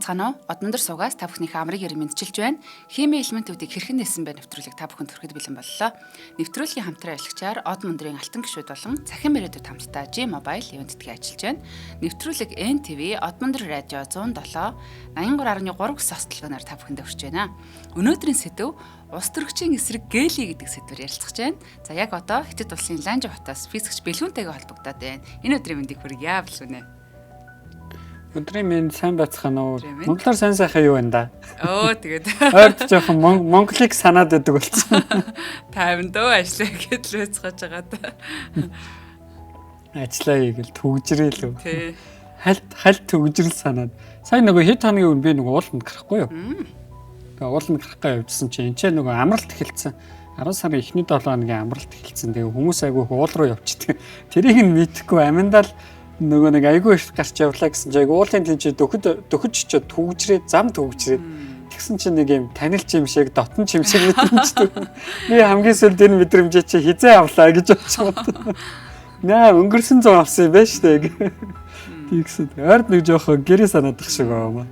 Байцгаана уу? Одмондөр суугаас та бүхнийхээ амрыг ерэн мэдчилж байна. Химийн элементүүдийг хэрхэн нээсэн бэ нэвтрүүлэг та бүхэнд хүрэхэд бэлэн боллоо. Нэвтрүүлгийн хамтран ажиллагчаар Од мөндрийн алтан гишүүд болон цахим ирээдүйд хамтдаа G Mobile ивент тэтгэн ажиллаж байна. Нэвтрүүлэг NTV Одмондөр радио 107 83.3 гэсэн хослогоноор та бүхэнд хүрч байна. Өнөөдрийн сэдэв улс төрөгчийн эсрэг гээли гэдэг сэдвээр ярилцах гэж байна. За яг одоо Хятад улсын Ланжи хотоос физикч Бэлгүнтэйгээ холбогдоод байна. Энэ өдрийн мэндийг хүргье Бэлгүнэ. Өдрийн мэнд, сайн байцгаана уу? Монголоор сайн сайхан юу байна да? Өө тэгээд. Ойрд жоохон Монголыг санаад байдаг болсон. Тайван дөө ажиллаа гэдэл байцгааж байгаа да. Ажиллаа хийгээл түгжрээ лүү. Тий. Хальт хальт түгжрэл санаад. Сая нөгөө хэд хоногийн өмнө би нөгөө ууланд гарахгүй юу? Тэгээ ууланд гарах га явжсан чинь энэ ч нөгөө амралт эхэлсэн. 10 сарын эхний 7 хоногийн амралт эхэлсэн. Тэгээ хүмүүс айгүй уул руу явчихдаг. Тэрийг нь мэдэхгүй аминдал нөгөө нэг айгүй их гарч явлаа гэсэн чинь уулын тэнцээ дөхөд дөхөж чичээ түгжрээ, зам түгжрээ. Тэгсэн чинь нэг юм танил чим шиг, дотн чим шиг мэдрэмжтэй. Би хамгийн сүүлд энэ мэдрэмжээ чи хизээ авлаа гэж бодсон. Наа өнгөрсөн зам авсан юм байна штэ. Тэгсэн. Ойрд нэг жоохон гэрээ санаадах шиг байгаа юм.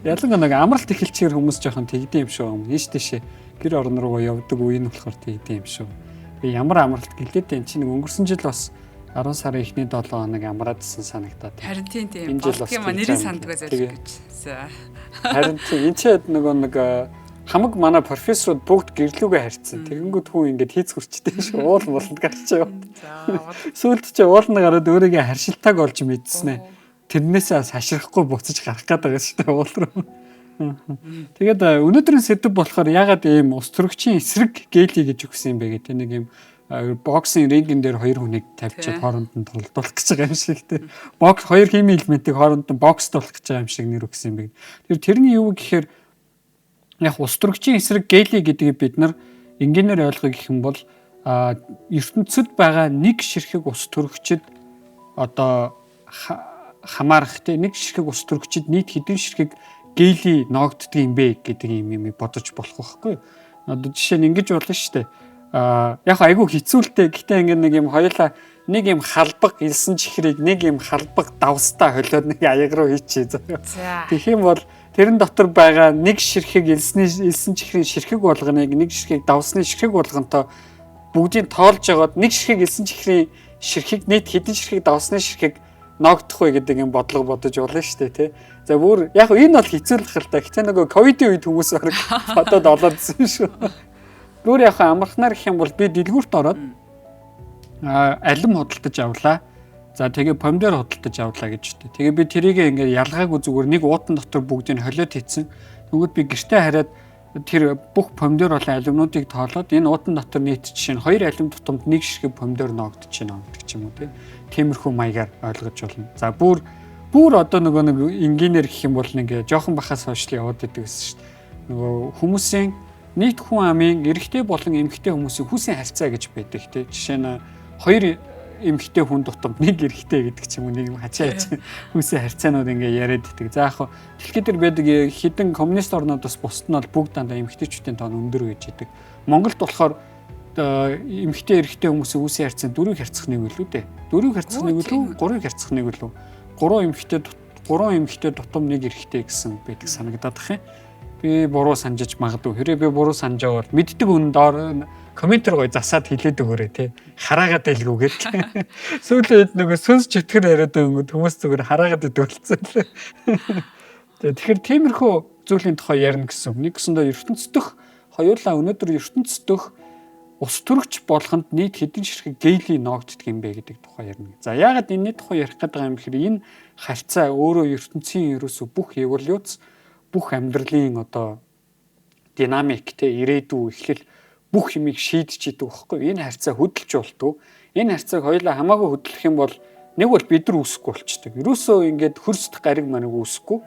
Ялангуяа нэг амралт эхэлчихээр хүмүүс жоохон тэгдэм юм шиг юм. Ийш тийшээ гэр орон руу явдаг үе нь болохоор тэгдэм юм шүү. Би ямар амралт гэлээд энэ чинь нэг өнгөрсөн жил бас 10 сарын эхний 7 хоног амраадсан санагдаад. Харин тийм тийм. Энэ жил бас нэрийг сандгүй залуу гэж. Харин тийм энэ ч нөгөө нэг хамаг манай профессорууд бүгд гэрлүүгээ харьцсан. Тэгэнгүүт хүн ингээд хийц хурцтай шүү. Уул мууланд гарч яваад. Сүүлд чи ууланд гараад өөрийгөө харшилтааг олж мэдсэн ээ. Тэрнээсээ хашрахгүй буцаж гарах гээд байгаа шүү дээ уул руу. Тэгээд өнөөдрийн сэдэв болохоор ягаад ийм ус төрөгчийн эсрэг гээли гэж өгсөн юм бэ гэдэг нэг юм боксing рингэн дээр хоёр хүнийг тавьчихад хооронд нь тулдуулах гэж байгаа юм шиг те. Бокс хоёр химийн элементийг хооронд нь боксдуулах гэж байгаа юм шиг нэр өгсөн юм бэ. Тэр тэрний юу гэхээр яг ус төрөгчийн эсрэг гээли гэдгийг бид нар энгийнээр ойлгох гэх юм бол ертөнцид байгаа нэг ширхэг ус төрөгчд одоо хамаарах те, нэг ширхэг ус төрөгчд нийт хэдэн ширхэг гээли ноогддөг юм бэ гэдэг юм юм бодож болох байхгүй. Одоо жишээ нь ингэж болно шүү дээ. Яг айгүй хэцүүлтэй. Гэтэ ингэ нэг юм хоёлаа нэг юм халбаг элсэн чихрийг нэг юм халбаг давстаа холиод нэг аяг руу хийчихье. Тэгэх юм бол тэрэн дотор байгаа нэг ширхэг элсний элсэн чихрийн ширхэг болгоныг нэг ширхэг давсны ширхэг болгонтой бүгдийг тоолж жагаад нэг ширхэг элсэн чихрийн ширхэг нийт хэдэн ширхэг давсны ширхэг ноогдох вэ гэдэг юм бодлого бодож болно шүү дээ тий. За бүр яг энэ бол хэцүүлэх л та. Гэтэ нөгөө ковидын үед хүмүүс бараг бодоод олоодсэн шүү. Бүр яг амархнаар гэх юм бол би дэлгүүрт ороод алим худалдаж авлаа. За тэгээ помидор худалдаж авлаа гэж үү. Тэгээ би тэрийг ингээд ялгаагүй зүгээр нэг уутан дотор бүгдийг холиод хийцэн. Тэгвэл би гэртээ хараад тэр бүх помидор болон алимнуудыг тоолоод энэ уутан дотор нийт жишээ нь хоёр алим тутамд нэг ширхэг помидор ноогдож байна гэдэг ч юм уу тий. Тиймэрхүү маягаар ойлгож болно. За бүр бүр одоо нөгөө нэг энгийнээр гэх юм бол нэг жоохон бахаас хойш л яваад идэг гэсэн шүү дээ. Нөгөө хүмүүсийн нийт хүн амын эрэгтэй болон эмэгтэй хүмүүсийн хүүсийн харьцаа гэж байдаг тий. Жишээ нь хоёр эмэгтэй хүн тутамд нэг эрэгтэй гэдэг ч юм уу, нэг юм хачаа хачаа хүүсийн харьцаанууд ингээ яриад идэг. За яг дэлхийд дээр байдаг хэдэн коммунист орнууд бас бусд нь бол бүгд дандаа эмэгтэйчүүдийн тоон өндөр гэж идэг. Монголд болохоор эмэгтэй эрэгтэй хүмүүсийн хүүсийн харьцаа 4 харьцах нэг үлээ дээ. 4 харьцах нэг үлээ, 3 харьцах нэг үлээ. 3 эмэгтэй тутам нэг эрэгтэй гэсэн байдаг санагдаад ах юм. Би буруу санджиж магадгүй. Хэрэг би буруу санаж байгаа бол мэддэг хүн доор комментэр гоё засаад хэлээд өгөөрэй те. Хараагаад байлгүй гэл. Сүүлийн үед нөгөө сүнс чөтгөр яриад өнгөд хүмүүс зүгээр хараагаад идэг болсон лээ. Тэгэхээр тиймэрхүү зүйлийн тухай ярина гэсэн. Нэг гэсэндээ ертөнцийн хоёулаа өнөөдөр ертөнцийн ус төрөгч болгонд нийт хэдэн ширхэг гээли ноогддөг юм бэ гэдэг тухай ярина. За яагаад энэний тухай ярих гэдэг юм бэхээр энэ харьцаа өөрөө ертөнцийн ерөөсөө бүх эволюц, бүх амьдралын одоо динамик те, ирээдүй эхлэл бүх юмыг шийдэж идэг байхгүй. Энэ харьцаа хөдөлж болтгоо. Энэ харьцааг хоёулаа хамаагүй хөдлөх юм бол нэг бол бид нар үүсэхгүй болчдөг. Ерөөсөө ингээд хөрст гариг манаг үүсэхгүй.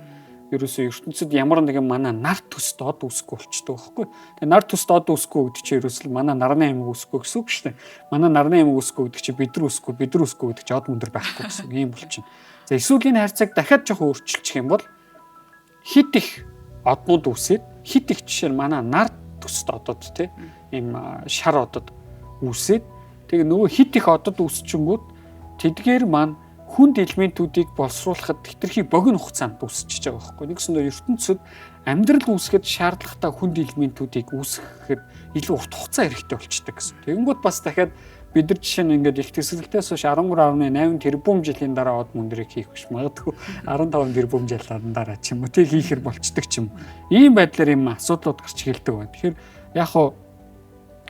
Ерөөсөө ертөнцид ямар нэгэн манай нар төст од үүсэхгүй болчдөг байхгүй. Тэгээ нар төст од үүсэхгүй гэдэг чинь ерөөсөл манай нарны аймаг үүсэхгүй гэсэн үг шүү дээ. Манай нарны аймаг үүсэхгүй гэдэг чинь бид нар үүсэхгүй, бид нар үүсэхгүй гэдэг чинь од мөндөр байхгүй гэсэн үг юм болчихно. За эсвэл энэ харьцааг дахиад жоохон өөрчилчих юм бол хит их однууд үүсээд, хит их жишээ нь манай нар төст одод те, ийм шар одод үүсээд, тэгээ нөгөө хит их одод үүсчингүүд тэдгээр маань Хүнд элементүүдийг боловсруулахад хэтэрхий богино хугацаанд үүсчихэж байгаа байхгүй. Нэгсэндээ ертөнцид амьдрал үүсгэхэд шаардлагатай хүнд элементүүдийг үүсгэхэд илүү урт хугацаа хэрэгтэй болчдөг гэсэн. Тэгэнгүүт бас дахиад бид нар жишээ нь ингээд их тэсрэлтээс хойш 13.8 тэрбум жилийн дараа од мөндрийг хийх биш магадгүй 15 тэрбум жилийн дараа ч юм уу тий хийхэр болчдөг ч юм. Ийм байдлаар юм асуудлууд гарч эхэлдэг байна. Тэгэхээр яг хуу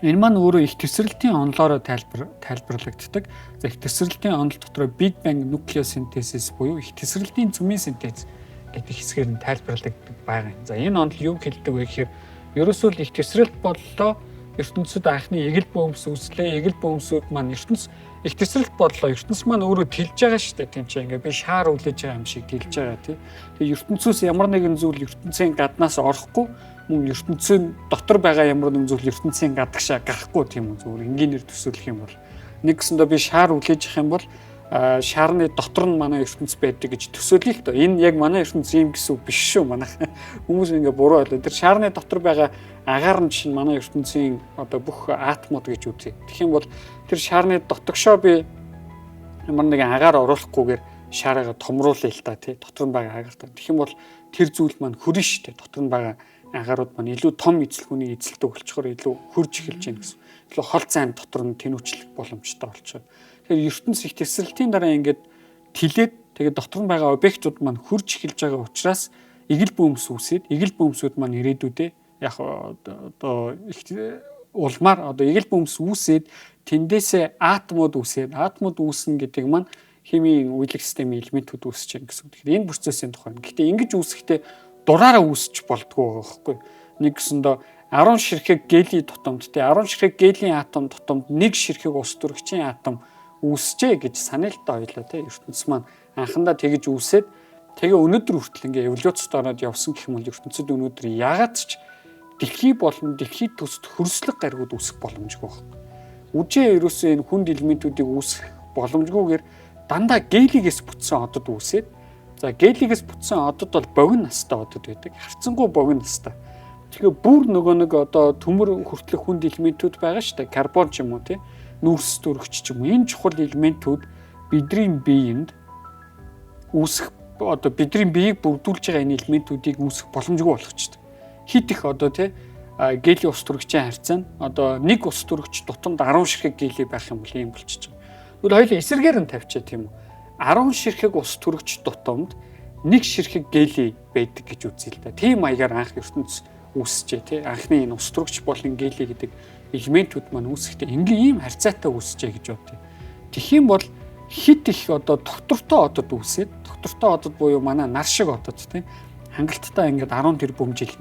энэ маань өөрөө их тэсрэлтийн онолоороо тайлбарлагддаг. За их тэсрэлтийн онол дотроо Big Bang Nucleosynthesis буюу их тэсрэлтийн цөмийн синтез гэдэг хэсгээр нь тайлбарлагддаг байгаа юм. За энэ онол юу хэлдэг вэ гэхээр ерөөсөө л их тэсрэлт боллоо, ертөнцид анхны эгэл бөөмс үүслээ, эгэл бөөмсүүд маань ертөнц их тэсрэлт боллоо, ертөнц маань өөрөө тэлж байгаа шүү дээ. Тийм ч ингээ би шаар үлээж байгаа юм шиг тэлж байгаа тий. Тэгээ ертөнцөөс ямар нэгэн зүйл ертөнцийн гаднаас орохгүй, мөн ертөнцийн дотор байгаа ямар нэгэн зүйл ертөнцийн гадагшаа гарахгүй тийм үү, зүгээр энгийнээр төсөөлөх юм бол нэг гэсэндээ би шаар үлээж явах юм бол шаарны дотор нь манай ертөнц байдаг гэж төсөөлөе л доо. Энэ яг манай ертөнц ийм гэсэн үг биш шүү манайх. Хүмүүс ингээ буруу ойлоо. Тэр шаарны дотор байгаа агаар нь чинь манай ертөнцийн одоо бүх атомууд гэж үзье. Тэгэх юм бол тэр шаарны дотогшоо би ямар нэгэн агаар оруулахгүйгээр шаарыгаа томруулъя л та тий. Дотор нь байгаа агаар. Тэгэх юм бол тэр зүйл маань хөрнө шүү дээ. Дотор нь байгаа агарууд маань илүү том эзэлхүүнийг эзэлдэг болчхоор илүү хөрж эхэлж байна гэсэн. Илүү хол зайн дотор нь тэнүүчлэх боломжтой болчихно. Тэгэхээр ертөнц их тэсрэлтийн дараа ингээд тэлээд тэгээд дотор нь байгаа объектууд маань хөрж эхэлж байгаа учраас эгэл бөөмс үүсээд эгэл бөөмсүүд маань ирээдүйдээ яг одоо их улмаар одоо эгэл бөөмс үүсээд тэндээсээ атомууд үүсээд атомууд үүснэ гэдэг маань химийн уялах системийн элементүүд үүсэж байна гэсэн. Тэгэхээр энэ процессын тухай. Гэхдээ ингэж үүсэхдээ дураараа үүсч болдгоо байгаа байхгүй. Нэг гэсэндээ 10 ширхэг гелий тутамд тий 10 ширхэг гелийн атом тутамд нэг ширхэг ус төрөгчийн атом үүсчээ гэж санаа л доо ойлоо тий. ертөнц маань анхандаа тэгж үүсээд тэгээ өнөөдөр хүртэл ингээ эволюцид ороод явсан гэх юм бол ертөнцид өнөөдөр ягаад ч дэлхий болон дэлхийд төсөд хөрслөг гаригуд үүсэх боломжгүй байхгүй. Үжээ ерөөсөө энэ хүнд элементүүдийг үүсгэх боломжгүйгээр дандаа гелигээс бүтсэн одод үүсээд за гелигээс бүтсэн одод бол богино настай одод байдаг. Харцангуй богино настай. Тэгэхээр бүр нөгөө нэг одоо төмөр хүртэлх хүнд элементүүд байгаа шүү дээ. Карбон ч юм уу тий. Нүүрс төрөгч ч юм уу. Энэ чухал элементүүд бидний биеинд үүсэх одоо бидний биеийг бүрдүүлж байгаа энэ элементүүдийг үүсгэх боломжгүй болгочдөг. Хит их одоо тий гелийн ус төрөгчийн харьцаа нь одоо нэг ус төрөгч тутамд 10 ширхэг гели байх юм бол ийм болчихж байгаа. Тэгвэл хоёул эсрэгээр нь тавьчаа тийм үү. 10 ширхэг ус төрөгч тутамд нэг ширхэг гели байдаг гэж үзье л да. Тийм маягаар анх ертөнц үүсчээ тий. Анхны энэ ус төрөгч болон гели гэдэг элементүүд маань үүсэхдээ ингийн ийм харьцаатай үүсчээ гэж бодъё. Тэгэх юм бол хит их одоо доктортой одод үүсээд доктортой одод буюу манай нар шиг одод тий. Хангалттай ингээд 10 тэрбум жил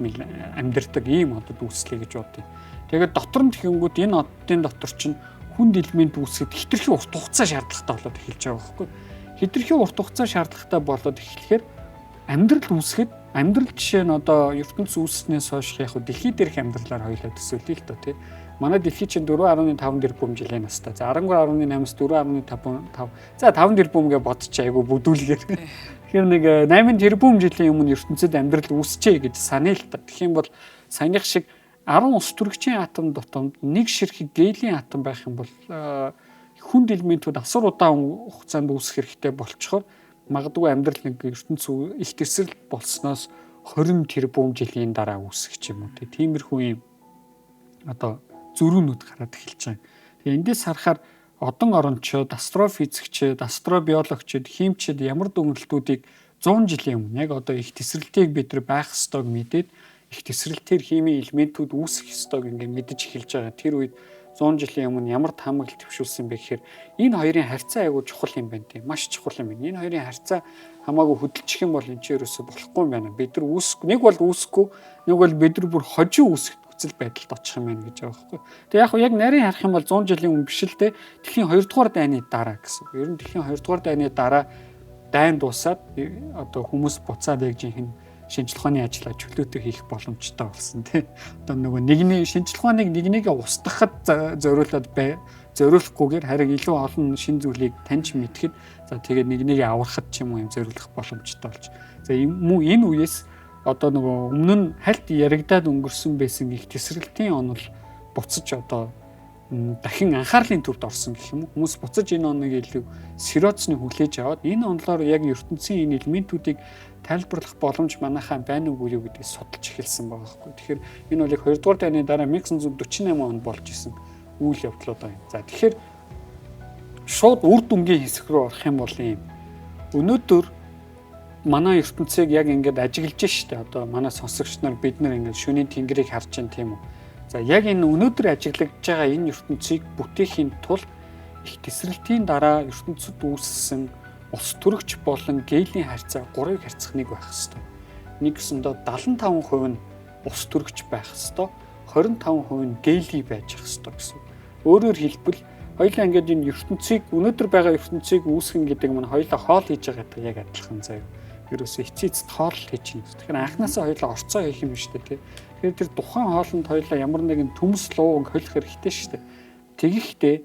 амьдардаг ийм одод үүслээ гэж бодъё. Тэгээд дотор нь тэгэнгүүт энэ оддын дотор чинь хүнд элемент үүсгэхэд хэтэрхий урт хугацаа шаардлагатай болоод эхэлж байгаа байхгүй. Хэтэрхий урт хугацаа шаардлагатай болоод эхлэхээр амьдрал үүсгэхэд амьдрал жишээ нь одоо ертөнц үүснээс хойш яг дэлхий дээрх амьдралаар хоёлаа төсөөлье л доо тий. Манай дэлхий чинь 4.5 тэрбум жилийн настай. За 13.8-аас 4.5 за 5 тэрбум гэж бодчих айгу бүдүүлгээр. Тэгэхээр нэг 8 тэрбум жилийн өмнө ертөнцид амьдрал үүсчээ гэж саная л та. Тэгэх юм бол саяных шиг 10 ус төрөгчийн атом тутамд нэг ширхэг гелийн атом байх юм бол хүнд элементүүд асар удаан хугацаанд үүсэх хэрэгтэй болчхоор магадгүй амьдрал нэг ертөнц их тэсрэл болсноос 20 тэрбум жилийн дараа үүсэх ч юм уу. Тиймэрхүү юм одоо зөрүүнүүд гараад эхэлж байгаа. Тэгээ эндээс харахаар одон орончид, астрофизикчид, астробиологчид, химчид ямар дүгнэлтүүдийг 100 жилийн өмнө яг одоо их тэсрэлтийг бид нар байх ёстойг мэдээд их тэсрэлтээр химийн элементүүд үүсэх ёстойг ингээ мэдэж эхэлж байгаа. Тэр үед 100 жилийн өмнө ямар таамаглал төвшүүлсэн бэ гэхээр энэ хоёрын харьцаа айгүй чухал юм байна тийм маш чухал юм байна. Энэ хоёрын харьцаа хамаагүй хөдөлчих юм бол энэ ч ерөөсө болохгүй юм байна. Бид нар үүсэх нэг бол үүсэхгүй, нэг бол бид нар бүр хожин үүсэх нөхцөл байдалд очих юм байна гэж байгаа байхгүй. Тэгээ яг яг нарийн харах юм бол 100 жилийн өмнө биш л дээ. Дэлхийн 2 дугаар дайны дараа гэсэн. Ер нь дэлхийн 2 дугаар дайны дараа дайн дуусаад одоо хүмүүс буцаад яг жинхэнэ шинжлэх ухааны ажлаа чөлөөтэй хийх боломжтой болсон тий. Одоо нөгөө нэгний шинжлэх ухааныг нэгнийгээ устгахад зориулаад бай зориулахгүйгээр харин илүү олон шин зүйлийг таньж мэдхэд за тэгээд нэгнийгээ аврахад ч юм уу юм зориулах боломжтой болж. За мөн энэ үеэс одоо нөгөө өмнө нь хальт яригадаад өнгөрсөн байсан их тэсрэлтийн онол буцаж одоо дахин анхаарлын төвд орсон гэх юм уу. Хүмүүс буцаж энэ оныг илүү сериозны хүлээж аваад энэ онлоор яг ертөнцийн энэ элементүүдийг тайлбарлах боломж манайхаа байна уугүй юу гэдгийг судалж эхэлсэн байгаа байхгүй. Тэгэхээр энэ бол яг 2 дугаар дайны дараа 1948 онд болж исэн үйл явдлууд байна. За тэгэхээр шууд үр дүнгийн хэсэг рүү орох юм бол ийм өнөөдөр манай ертөнцийг яг ингээд ажиглаж штэ. Одоо манай сонсогч нар бид нар ингээд шөнийн тэнгэрийг харж байна тийм үү. За яг энэ өнөөдөр ажиглагдж байгаа энэ ертөнцийг бүтээхийн тулд их тесрэлтийн дараа ертөнцид үүссэн ус төрөгч болон гейлийн харьцаа 3-ыг харьцах нэг байх ёстой. Нэг гэсэндээ 75% нь ус төрөгч байх ёстой, 25% нь гейли байж ёстой гэсэн. Өөрөөр хэлбэл хоёулаа ингээд энэ ертөнцийг өнөөдөр байгаа ертөнцийг үүсгэн гэдэг маань хоёулаа хоол хийж байгаатай яг адилхан заяа. Ерөөсөө эцээ эцэд хоол хийж байна. Тэгэхээр анханасаа хоёулаа орцоо хийх юм шүү дээ, тий. Тэгэхээр тэр тухайн хоолнд хоёулаа ямар нэгэн төмс лууван холих хэрэгтэй шүү дээ. Тэгэхдээ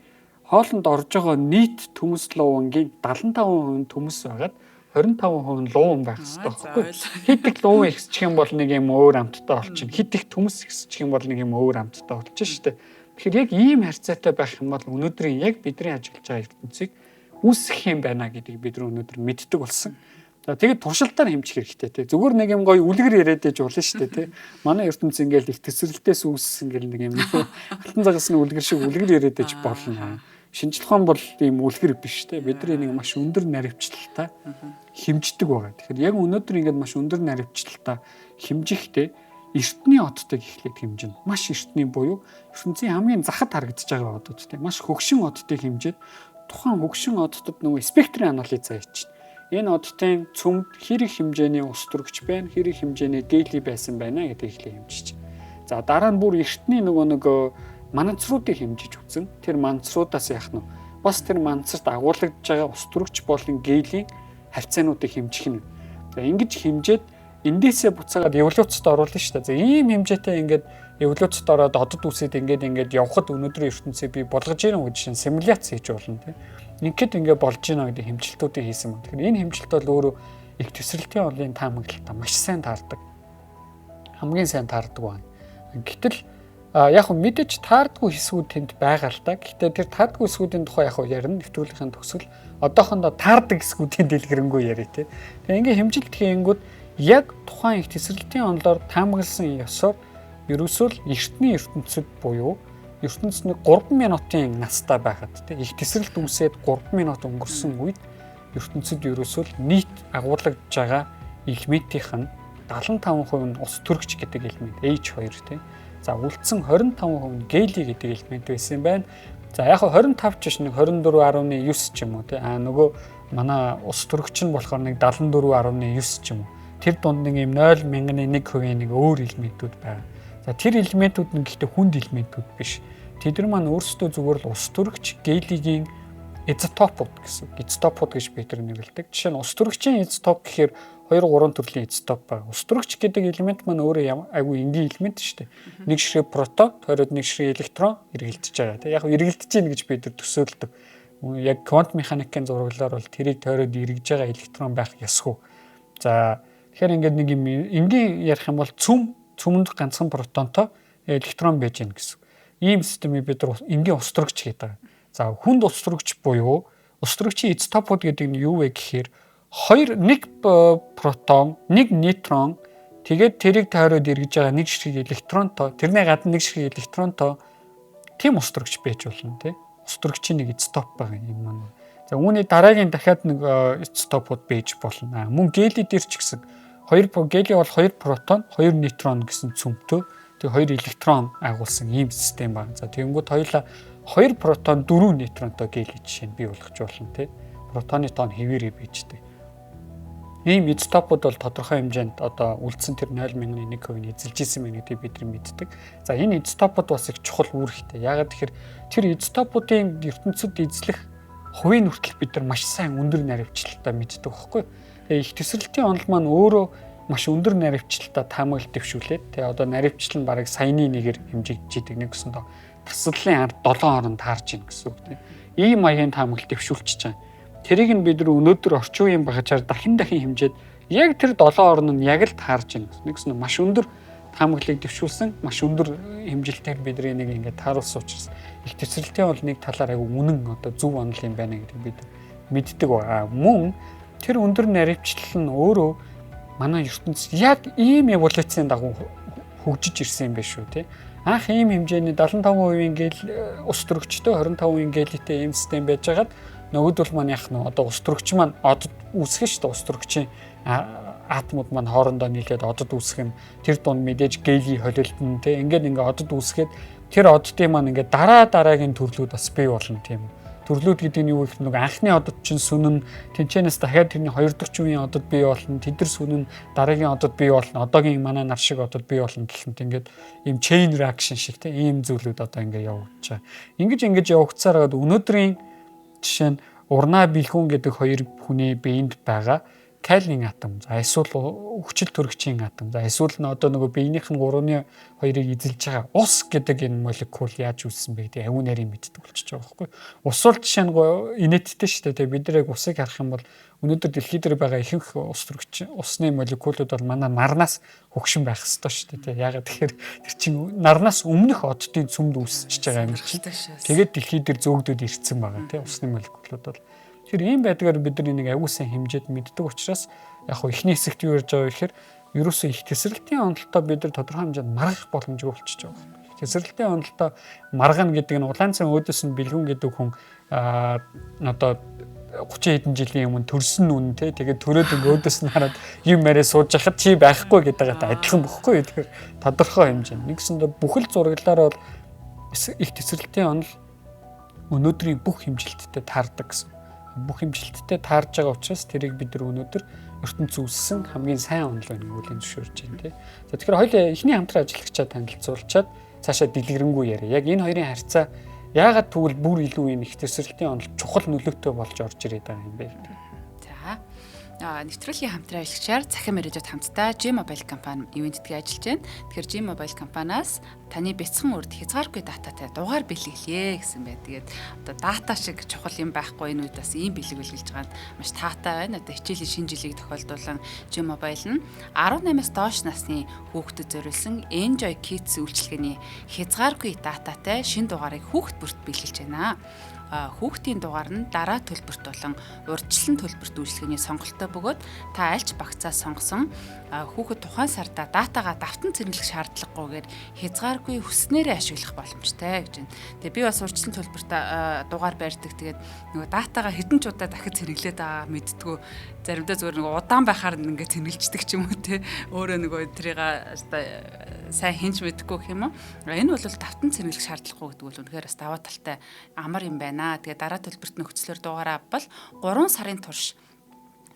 хоолнд орж байгаа нийт төмс луувангийн 75% нь төмс байгаад 25% нь лууван байх хэрэгтэй байхгүй. Хэд их лууван ихсчих юм бол нэг юм өөр амттай болчихно. Хэд их төмс ихсчих юм бол нэг юм өөр амттай болчихно шүү дээ. Тэгэхээр яг ийм харьцаатай байх юм бол өнөөдрийн яг бидний ажиглаж байгаа ертөнцийг үүсгэх юм байна гэдгийг бид нар өнөөдөр мэддэг болсон. За тэгээд туршилтаар хэмжих хэрэгтэй тий. Зүгээр нэг юм гоё үлгэр яриад ээж болно шүү дээ тий. Манай ертөнц ингээл их тесрэлтээс үүссэн гэл нэг юм алтан загасны үлгэр шиг үлгэр яриад ээж болно. Шинжлэх ухаан бол ийм үлгэр биш тий. Бид нар энийг маш өндөр наривчлалтай хэмждэг байгаа. Тэгэхээр яг өнөөдөр ингээд маш өндөр наривчлалтай хэмжихдээ эртний одтойг эхлээд хэмжинэ. Маш эртний буюу ертөнцийн хамгийн захад харагдаж байгаа одод тий. Маш хөгшин одтыг хэмжээд тухайн хөгшин оддод нөгөө спектрийн анализ хийчихнэ. Энэ оддын цөмд хэр их хэмжээний ус төрөгч байна, хэр их хэмжээний гейли байсан байна гэдгийг эхлээ хэмжиж. За дараа нь бүр эртний нөгөө манцруудыг хэмжиж үзэн. Тэр манцруудаас яах нь бас тэр манцарт агуулгадж байгаа ус төрөгч болон гейлийн харьцаануудыг хэмжих нь. За ингэж хэмжээд эндээсээ буцаагаад эволюцид оруулна шүү дээ. За ийм хэмжээтэй ингээд эволюцид ороод одод үсэд ингээд явхад өнөөдрийн ертөнцийг би болгож гинэ гэж шин симуляц хийж болно тийм. Ингээд ингээд болж гинэ гэдэг хэмжилтүүдийг хийсэн юм. Тэгэхээр энэ хэмжилт бол өөрөө их төсрэлтийн онлын таамаглалтаа маш сайн таардаг. Хамгийн сайн таардаг байна. Гэтэл яг хөө мэдээж таардгүй хэсгүүд тэнд байгаа л да. Гэхдээ тэр таардгүй хэсгүүдийн тухай яг хөө ярина. Нэвтрүүлгийн төгсгөл одоохондоо таардаг хэсгүүдийн дэлгэрэнгүй яриа тий. Тэгээ ингээд хэмжилт хийнгүүд яг тухайн их тесрэлтийн онлоор таамагласан ёсоор ерөөсөө л эртний ертөнцид буюу ертөнц нэг 3 минутын настай байхад тий их тесрэлт үүсээд 3 минут өнгөрсөн үед ертөнцид ерөөсөө л нийт агуулгадж байгаа элементийнх нь 75% нь ус төрөгч гэдэг элемент H2 тий. За үлдсэн 25% нь гели гэдэг элемент байсан юм байна. За яг 25 ч биш нэг 24.9 ч юм уу тий. А нөгөө манай ус төрөгч нь болохоор нэг 74.9 ч юм уу. Тэр дунд нэг юм 0.1% нэг өөр элементүүд байгаа. За тэр элементүүд нь гэхдээ хүнд элементүүд биш. Тэд нар маань өөрсдөө зүгээр л ус төрөгч гелигийн изотопууд гэсэн. Изотопууд гэж бид нар нэрлэдэг. Жишээ нь ус төрөгчийн изотоп гэхээр 2 3 төрлийн изотоп байна. Ус төрөгч гэдэг элемент маань өөрөө айгүй энгийн элемент шүү дээ. Нэг ширхэг протон, тойроод нэг ширхэг электрон эргэлдэж байгаа. Тэг яг эргэлдэж гин гэж бид нар төсөөлдөг. Яг квант механикийн зураглалаар бол тэрийг тойроод эргэж байгаа электрон байх ёсгүй. За тэгэхээр ингээд нэг юм энгийн ярих юм бол цөмөнд ганцхан протонтой электрон байж гин гэсэн. Ийм системийг бид нар энгийн ус төрөгч гэдэг. За хүнд ус төрөгч буюу ус төрөгчийн изотопууд гэдэг нь юу вэ гэхээр 2 1 протон, 1 нейтрон тэгээд тэрийг тойроод эргэж байгаа нэг ширхэг электронтой, тэрний гадна нэг ширхэг электронтой тийм ус төрөгч байж болно тий. Ус төрөгчийн нэг изотоп байгаа юм маань. За үүний дараагийн дахиад нэг изотопууд байж болно. Мөн гели дээр ч гэсэн 2 гели бол 2 протон, 2 нейтрон гэсэн цөмтэй тэг 2 электрон агуулсан ийм систем байна. За тэгэнгүүт хоёулаа 2 протон 4 нейтронтой гели жишээ нь бий болгож болно тий. Протоны тоон хэвээрээ бийждэг. Ийм изотопууд бол тодорхой хэмжээнд одоо үлдсэн тэр 0.1% нь эзэлж исэн байна гэдгийг бид нар мэддэг. За энэ изотопууд бас их чухал үүрэгтэй. Яагаад тэгэхээр тэр изотопуудын ертөнцид эзлэх хувийн хүртэл бид нар маш сайн өндөр наривчлалтай мэддэг байхгүй. Тэгээ их төсрэлтийн онол маань өөрөө маш өндөр наривчлалтай таамаглал дэвшүүлээд тэгээ одоо наривчлал нь бараг саяны нэгээр хэмжигдэж идэг. Нэг гэсэндээ таслалын ард 7 орон таарж ийн гэсэн үг тийм. Ийм маягийн таамаглал дэвшүүлчихэж байгаа. Тэрийг нь бид нар өнөөдөр орчин үеийн багажаар дахин хэмжээд яг тэр 7 орон нь яг л таарж ийн гэсэн. Нэг гэсэндээ маш өндөр таамаглалыг дэвшүүлсэн маш өндөр хэмжилтээр бидний нэг ингээд тааруулсан учраас их тесрэлтийн бол нэг талаар айгүй үнэн одоо зөв онол юм байна гэдэг бид мэддэг байгаа. Мөн тэр өндөр наривчлал нь өөрөө манай ертөнц яг ийм эволюцийн дагуу хөгжиж ирсэн юм байна шүү тий. Анх ийм хэмжээний 75% гел ус төрөгчтэй 25% гелитэй ийм систем байжгаад нөгөөдөл маань яах нь одоо ус төрөгч маань одод үүсгэн шүү дээ. Ус төрөгчийн атомууд маань хоорондоо нийлээд одод үүсгэн, тэр дунд мэдээж гели холилдно тий. Ингээд ингээ одод үүсгээд тэр оддын маань ингээ дараа дараагийн төрлүүд бас бий болно тийм үү. Төрлүүд гэдэг нь юу гэх нэг анхны одод чинь сүнэн, тэнчэнээс дахиад тэрний хоёр дахь үеийн одод бий болно, тэдэр сүнэн дараагийн одод бий болно, одоогийн манай нар шиг одод бий болно гэх мэт ингээд ийм chain reaction шиг тийм ийм зүйлүүд одоо ингээ явагдаж байгаа. Ингэж ингэж явагдсаар өнөөдрийн жишээ нь урнаа бэлгүүн гэдэг хоёр хүний биеинд байгаа калийн атом, за эсвэл хүчил төрөгчийн атом, за эсвэл нь одоо нөгөө биенийх нь 3-ны 2-ыг эзэлж байгаа ус гэдэг энэ молекул яаж үүссэн бэ гэдэг аюу нарийн мэддэг болчихж байгаа байхгүй. Ус бол жишээ нь инээдтэй шүү дээ. Бид нар яг усыг харах юм бол өнөөдөр дэлхий дээр байгаа ихэнх ус төрөгч усны молекулууд бол манай нарнаас хөгшин байх ёстой шүү дээ. Яагаад тэгэхээр тэр чинь нарнаас өмнөх оддын цөмд үүсчихэж байгаа юм чинь. Тэгээд дэлхий дээр зөөгдөд ирсэн байгаа тий усны молекулууд бол. Тэгэхээр ийм байдгаар бид нар энийг аягүй сайн хэмжээд мэддэг учраас яг хөө эхний хэсэгт юу ярьж байгаа вэ гэхээр ерөөсөө их тесрэлтийн онолтой бид нар тодорхой хэмжээнд маргах боломжгүй болчихж байгаа юм. Тесрэлтийн онолтой маргана гэдэг нь улаан цан өөдөөс нь бэлгүн гэдэг хүн одоо 30 хэдэн жилийн өмнө төрсөн үн те тэгээд төрөөд ингээ өөдөөс нь хараад юм яриа сууж хахад чи байхгүй гэдэг байгаатай адилхан бохгүй. Тэгэхээр тодорхой хэмжээ. Нэгсэндээ бүхэл зураглалаар бол их тесрэлтийн онол өнөөдрийн бүх хэмжилттэй таардаг гэсэн. Бүх хэмжилттэй таарж байгаа учраас тэрийг бид нар өнөөдөр ертөнц үүссэн хамгийн сайн онол байна гэж зөвшөөрч байна тий. За тэгэхээр хоёул эхний хамтран ажиллагчаа танилцуулчаад цаашаа дэлгэрэнгүй яриа. Яг энэ хоёрын харьцаа яагаад тэгвэл бүр илүү энэ их тесрэлтийн онол чухал нөлөөтэй болж орж ирээд байгаа юм бэ гэдэг. За нэвтрүүлгийн хамтран ажиллагчаар Цахим Мэргэжид хамтдаа G Mobile компани ивээн тэтгэн ажиллаж байна. Тэгэхээр G Mobile компаниас таны бяцхан үрд хязгааргүй дататай дугаар бэлгэлье гэсэн байна. Тэгээд одоо дата шиг чухал юм байхгүй энэ үед бас ийм бэлэг бэлгэлж байгаа нь маш таатай байна. Одоо хичээлийн шинэ жилийг тохиолдуулан G Mobile нь 18-аас доош насны хүүхдэд зориулсан Enjoy Kids үйлчилгээний хязгааргүй дататай шинэ дугаарыг хүүхд бүрт бэлгэлж байна. Хүүхдийн дугаар нь дараа төлбөрт болон урьдчилан төлбөрт үйлчилгээний сонголттой бөгөөд та альч багцаас сонгосон хүүхэд тухайн сарда датагаа давтан цэнэглэх шаардлагагүйгээр хязгааргүй хүснээрээ ашиглах боломжтой гэж байна. Тэгээ би бас урьдчилан төлбөрт дугаар барьдаг. Тэгээд нөгөө датагаа хэдэн ч удаа дахиж цэнэглээд байгаа мэддгүү. Заримдаа зүгээр нөгөө удаан байхаар ингээд цэнэглждэг ч юм уу те. Өөрөө нөгөө тэрийг одоо сайн хинж мэдэхгүй гэх юм уу. Энэ бол давтан цэнэглэх шаардлагагүй гэдэг бол үнэхээр бас даваа талтай амар юм байна. Тэгээ дараа төлбөрт нөхцлөөр дугаараа авбал 3 сарын турш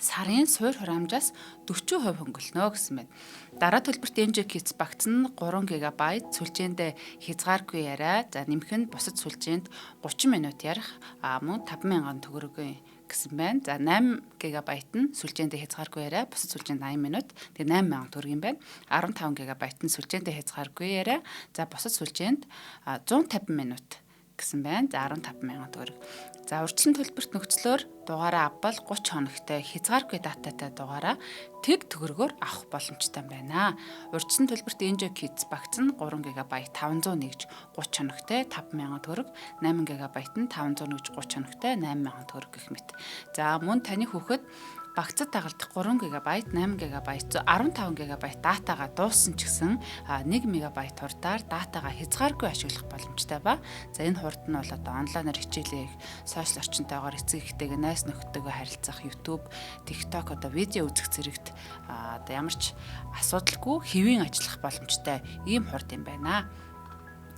сарын суур хураамжаас 40% хөнгөлнө гэсэн байна. Дараа төлбөрт NG Kids багц нь 3 ГБ сүлжээндээ хязгааргүй яриа. За нэмэх нь бусад сүлжээнд 30 минут ярих мөн 5000 төгрөгийн гэсэн байна. За 8 ГБ нь сүлжээндээ хязгааргүй яриа, бусад сүлжээнд 80 минут. Тэгээ 8000 төгрөг юм байна. 15 ГБ нь сүлжээндээ хязгааргүй яриа. За бусад сүлжээнд 150 минут гэсэн байна. За 15000 төгрөг. За урьдчилан төлбөрт нөхцлөөр дугаараа авбал 30 хоногтой хязгааргүй дататай дугаараа тэг төгрөгөөр авах боломжтой байна. Урьдчилан төлбөрт Enjoy Kids багц нь 3 ГБ 500 нэгж 30 хоногтой 5000 төгрөг, 8 ГБ нь 500 нэгж 30 хоногтой 8000 төгрөг гэх мэт. За мөн таны хүүхэд багцад дагалдах 3 ГБ, 8 ГБ, 15 ГБ датагаа дууссан ч гэсэн 1 МБ хурдаар датагаа хязгааргүй ашиглах боломжтой ба. За энэ хурд нь бол одоо онлайнаар хичээлээ, сошиал орчинтойгоор эцэг эхтэйгээ найз нөхдөдтэйгээ харилцах, YouTube, TikTok одоо видео үзэх зэрэгт одоо ямар ч асуудалгүй хэвийн ажиллах боломжтой ийм хурд юм байна.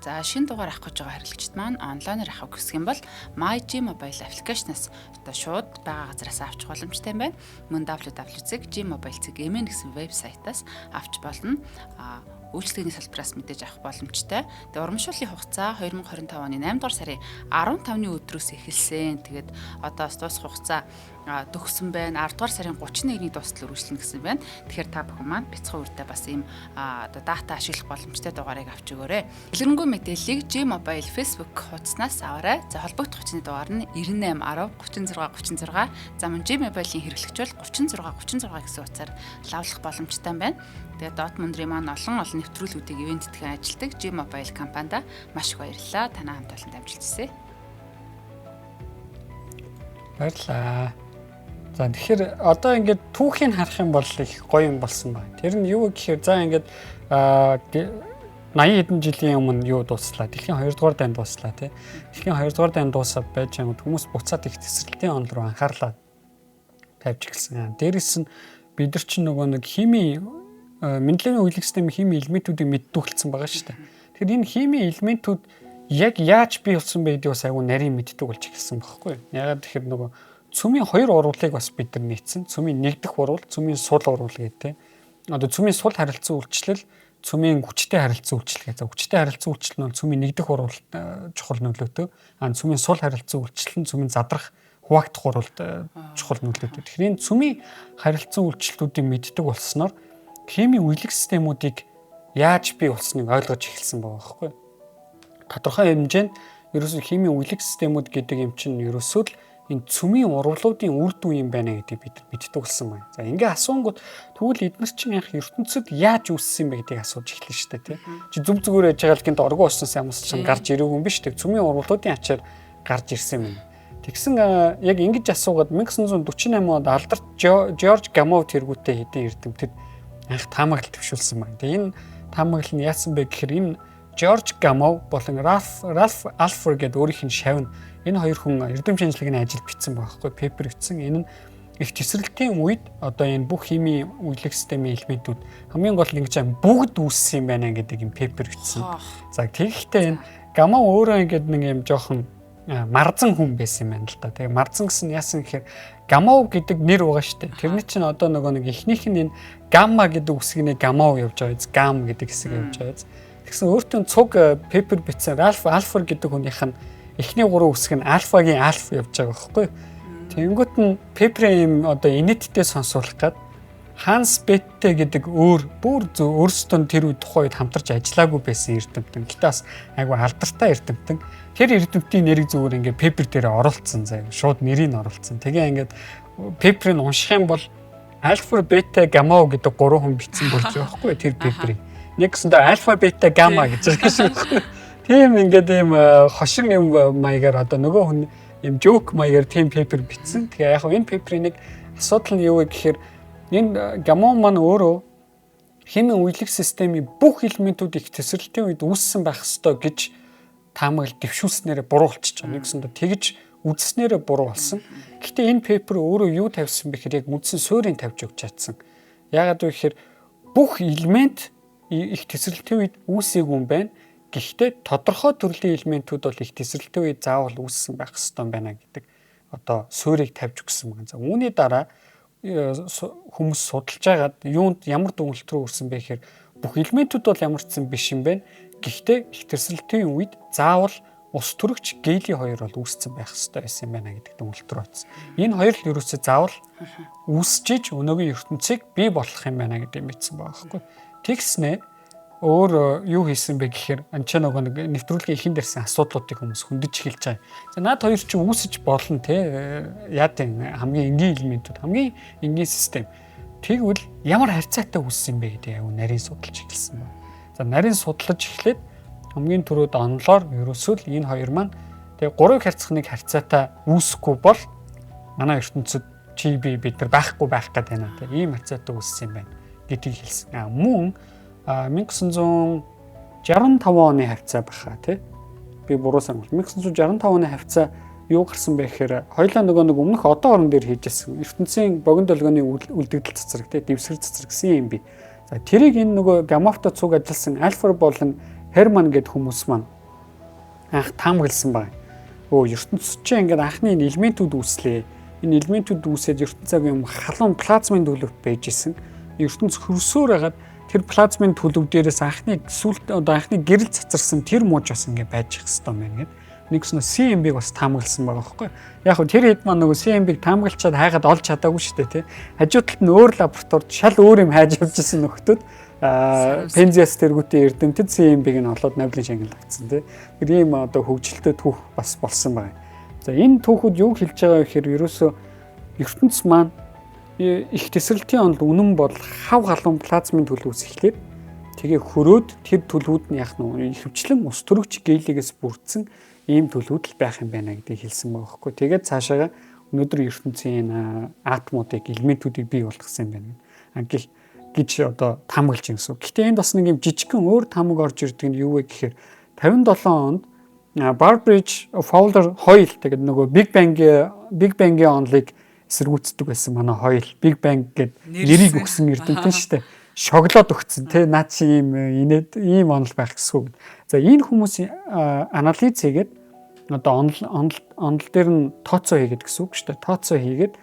За шинэ дугаар авах гэж байгаа хэрэглэгчид маань онлайнаар авах гэх юм бол MyG Mobile аппликейшнаас одоо шууд байгаа газараас авчих боломжтой юм байна. Мөн www.gmobile.mn гэсэн вебсайтаас авч болно. Үйлчилгээний салбараас мэдээж авах боломжтой. Тэгээ урамшууллын хугацаа 2025 оны 8 дугаар сарын 15-ны өдрөөс эхэлсэн. Тэгээд одоо бас дуусах хугацаа төгссөн байна. 10 дугаар сарын 31-ний дуустал үргэлжлэнэ гэсэн байна. Тэгэхээр та бүхэн маань бяцхан үрдээ бас ийм одоо дата ашиглах боломжтой дугаарыг авч өгөөрэй. Дэлгэрэнгүй мэдээллийг G Mobile Facebook хуудаснаас аваарай. За холбогдох хүчний дугаар нь 98 10 36 36. За мөн G Mobile-ийн хэрэглэгч бол 36 36 гэсэн утсаар лавлах боломжтой байна. Тэгээд Дот мөндрийн маань олон олон нэвтрүүлгүүдийг ивент тэтгэн ажилладаг G Mobile компанида маш их баярлалаа. Танай хамт олонд амжилт хүсье. Баярлалаа. За тэгэхээр одоо ингээд түүхийг харах юм бол их гоё юм болсон байна. Тэр нь юу гэхээр за ингээд 80 хэдэн жилийн өмнө юу дууслаа. Дэлхийн 2 дугаар дайн дууслаа тий. Дэлхийн 2 дугаар дайн дуусаад байж байгаа хүмүүс буцаад их тесрэлтийн онол руу анхаарлаа тавьж эхэлсэн. Дээрэс нь бид нар чинь нөгөө нэг химийн Менделевийн үеийн системийн химийн элементүүдийг мэддүүлсэн байгаа шүү дээ. Тэгэхээр энэ химийн элементүүд яг яаж бий болсон бэ гэдгийг бас айгүй нарийн мэддэг болж эхэлсэн байхгүй юу? Ягаад тэгэхээр нөгөө цөмийн хоёр уруулыг бас бид нар нийцсэн. Цөмийн нэгдэх уруул, цөмийн сул уруул гэдэг. Одоо цөмийн сул харилцан үйлчлэл, цөмийн хүчтэй харилцан үйлчлэл гэж. Хүчтэй харилцан үйлчлэл нь бол цөмийн нэгдэх уруул чухал нөлөөтэй. А цөмийн сул харилцан үйлчлэл нь цөмийн задрах хуваагдах уруулд чухал нөлөөтэй. Тэгэхээр энэ цөмийн харилцан үйлчлэлүүдийг мэддэг болсноор химийн үеиг системүүдийг яаж бий болсныг ойлгож эхэлсэн байгаа байхгүй юу? Тодорхой хэмжээнд ерөөсөө химийн үеиг системүүд гэдэг юм чинь ерөөсөө л энэ цөмийн урвалуудын үр дүн юм байна гэдгийг бид мэддэг болсон байна. За ингээ асуунгууд тэгвэл эдгээр чинь анх ертөнцид яаж үүссэн юм бэ гэдгийг асууж эхэлнэ шүү дээ, тий. Чи зүг зүгээр яж байгаа л гинт оргон уснаас ямарс чинь гарч ирээгүй юм биш үү? Цөмийн урвалуудын ачаар гарч ирсэн юм. Тэгсэн яг ингэж асуугаад 1948 онд алдарт Жорж Гамов тэргүүтээ хэдэн эрдэмтэд анх таамаглал төвшүүлсэн байна. Тэгээ энэ таамаглал нь яасан бэ гэхээр энэ Жорж Гамов болон Ральф Алфер гэдэг өөрийнх нь шавь нь энэ хоёр хүн эрдэм шинжилгээний ажил бичсэн байхгүй, пейпер бичсэн. Энэ нь их тесрэлтийн үед одоо энэ бүх химийн үеиг системийн элементүүд хамгийн гол нь ингэж бүгд үүссэн юм байна гэдэг юм пейпер бичсэн. За тэгэхдээ энэ Гамов өөрөө ингээд нэг юм жоохон марзан хүн байсан юм байна л да. Тэгээ марзан гэсэн нь яасан гэхээр Гамов гэдэг нэр байгаа шүү дээ. Тэрний чинь одоо нөгөө нэг эхнийх нь энэ гамма гэдэг үсгийг Гамов явж байгаа биз. Гам гэдэг хэсэг явж байгаа биз. Тэгсэн өөртөө цуг пейпер бичсэн Ральф Алфер гэдэг хүнийх нь эхний гурван үсэг нь альфагийн альф явж байгаа байхгүй. Тэнгүүт нь пейперийн юм одоо инээдтэй сонсуулах гад Ханс Бетте гэдэг өөр бүр өөрсдөө тэр үе тухайн үед хамтарч ажиллаагүй байсан эрдэмтэн. Гэтэ бас айгүй алдартай эрдэмтэн. Тэр эрдэмтийн нэрийг зүгээр ингээд пейпер дээр оруулсан заяа. Шууд нэрийг нь оруулсан. Тэгээ ингээд пейперийг унших юм бол альфа, бета, гамма гэдэг гурван хүн бичсэн болж байгаа байхгүй тэр пейперийг. Нэг гэсэндээ альфа, бета, гамма гэж байгаа шүү. Тийм ингээд ийм хошин юм маягаар одоо нөгөө хүн ийм жоок маягаар тийм пейпер бичсэн. Тэгээ яг энэ пейперийн нэг асуудал нь юу вэ гэхээр энэ Гамон маань өөрөө химийн үеиг системийн бүх элементүүд их тесрэлтийн үед үүссэн байх ёстой гэж таамаглал дэвшүүлснээрээ буруу болчихж байгаа. Нэгсэндээ тэгж үзснээрээ буруу болсон. Гэхдээ энэ пейпер өөрөө юу тавьсан бэ гэхээр яг үндсэн суурийг тавьж өгч чадсан. Яагаад вэ гэхээр бүх элемент их тесрэлтийн үед үүсээгүй юм байна. Гэхдээ тодорхой төрлийн элементүүд бол их тесрэлтийн үед заавал үүссэн байх ёстой юм байна гэдэг одоо суурийг тавьж өгсөн байна. За үүний дараа хүмүүс судалж байгаад юунд ямар дүгнэлт рүү хүрсэн бэ гэхээр бүх элементүүд бол ямар ч зэн биш юм байна. Гэхдээ их тесрэлтийн үед заавал ус төрөгч гелий хоёр бол үүссэн байх ёстой байсан юм байна гэдэг дүгнэлт рүү очсон. Энэ хоёр л ерөөсөө заавал үүсчиж өнөөгийн ертөнцийг бий болох юм байна гэдэг мэдсэн байгаа байхгүй. Тэгснэ өөр юу хийсэн бэ гэхээр энэ ч нөгөө нэг нэвтрүүлгийн эхэнд ирсэн асуудлуудыг хүмүүс хөндөж эхэлж байгаа. За наад хоёр чинь үүсэж болно те яа тийм хамгийн энгийн элементүүд хамгийн энгийн систем. Тэгвэл ямар харьцаатай үүссэн юм бэ гэдэг аюу нарийн судалж эхэлсэн байна. За нарийн судлаж эхлээд хамгийн түрүүд онлоор ерөөсөө л энэ хоёр маань тэгээ гурвыг харьцах нэг харьцаатай үүсэхгүй бол манай ертөнцид чи би бид нар байхгүй байх гэдэг байна. Тэгээ ийм харьцаатай үүссэн юм байна гэдгийг хэлсэн. А мөн 1965 оны хавцаа баха тий. Би буруу санал. 1965 оны хавцаа юу гарсан бэ гэхээр хоёлаа нөгөө нэг өмнөх одоо орон дээр хийжсэн ертөнцийн богино долгионы үлдэгдэл цацраг тий, дэвсгэр цацраг гэсэн юм би. За тэрийг энэ нөгөө Гамовтой цуг ажилласан Альфер болон Херман гэд хүмүүс маань анх таамагласан байна. Өө ертөнц чинь ингээд анхны энэ элементүүд үүслээ. Энэ элементүүд үүсээд ертөнцийн юм халуун плазмын төлөв байж исэн. Ертөнц хөрсөөр хагаад тэр плазмын төлөв дээрээс анхны сүүлд одоо анхны гэрэл цацарсан тэр мууж бас ингэ байж их хэвээр юм байна гэд. Нэгсэн CMB-г бас таамагласан байгаа байхгүй. Яг хөө тэр хэд маань нөгөө CMB-г таамаглачаад хайгаад олж чадаагүй шүү дээ, тий. Хажуу талд нь өөр лабораторид шал өөр юм хайж явж исэн нөхдүүд Пензиас тэргүүтийн эрдэмтэд CMB-г нь олоод Нобелийн шагнал авсан, тий. Тэр ийм одоо хөгжилтэй түүх бас болсон байгаа. За, энэ түүхүүд юу хэлж байгаа вэ гэхээр ерөөсөө ертөнц маань их тэсрэлтийн онол үнэн бол хав халуун плазмын төлөвөөс эхлээд тэгээ хөрөөд тэр төлөвүүд нь яг нь ихэвчлэн ус төрөгч гелигээс бүрдсэн ийм төлөвүүд л байх юм байна гэдгийг хэлсэн байгаа байхгүй. Тэгээд цаашаага өнөөдөр ертөнцийн атомуудыг, элементүүдийг бий болгосон юм байна. Гэх гэж одоо таамаглаж байна гэсэн. Гэхдээ энд бас нэг юм жижигхэн өөр таамаг орж ирдэг нь юу вэ гэхээр 57 онд Burbidge, Fowler, Hoyle, тэгээд нөгөө Big Bang-ийн онолыг эсэргүүцдэг байсан манай Hoyle Big Bang гэд нэрийг өгсөн эрдэмтэн шүү дээ. Шоглоод өгсөн, тий, наад чи ийм инээд ийм онол байх гэсэн үг. За, энэ хүмүүс анализ хийгээд одоо онол дээр нь тооцоо хийгээд гэсэн үг шүү дээ. Тооцоо хийгээд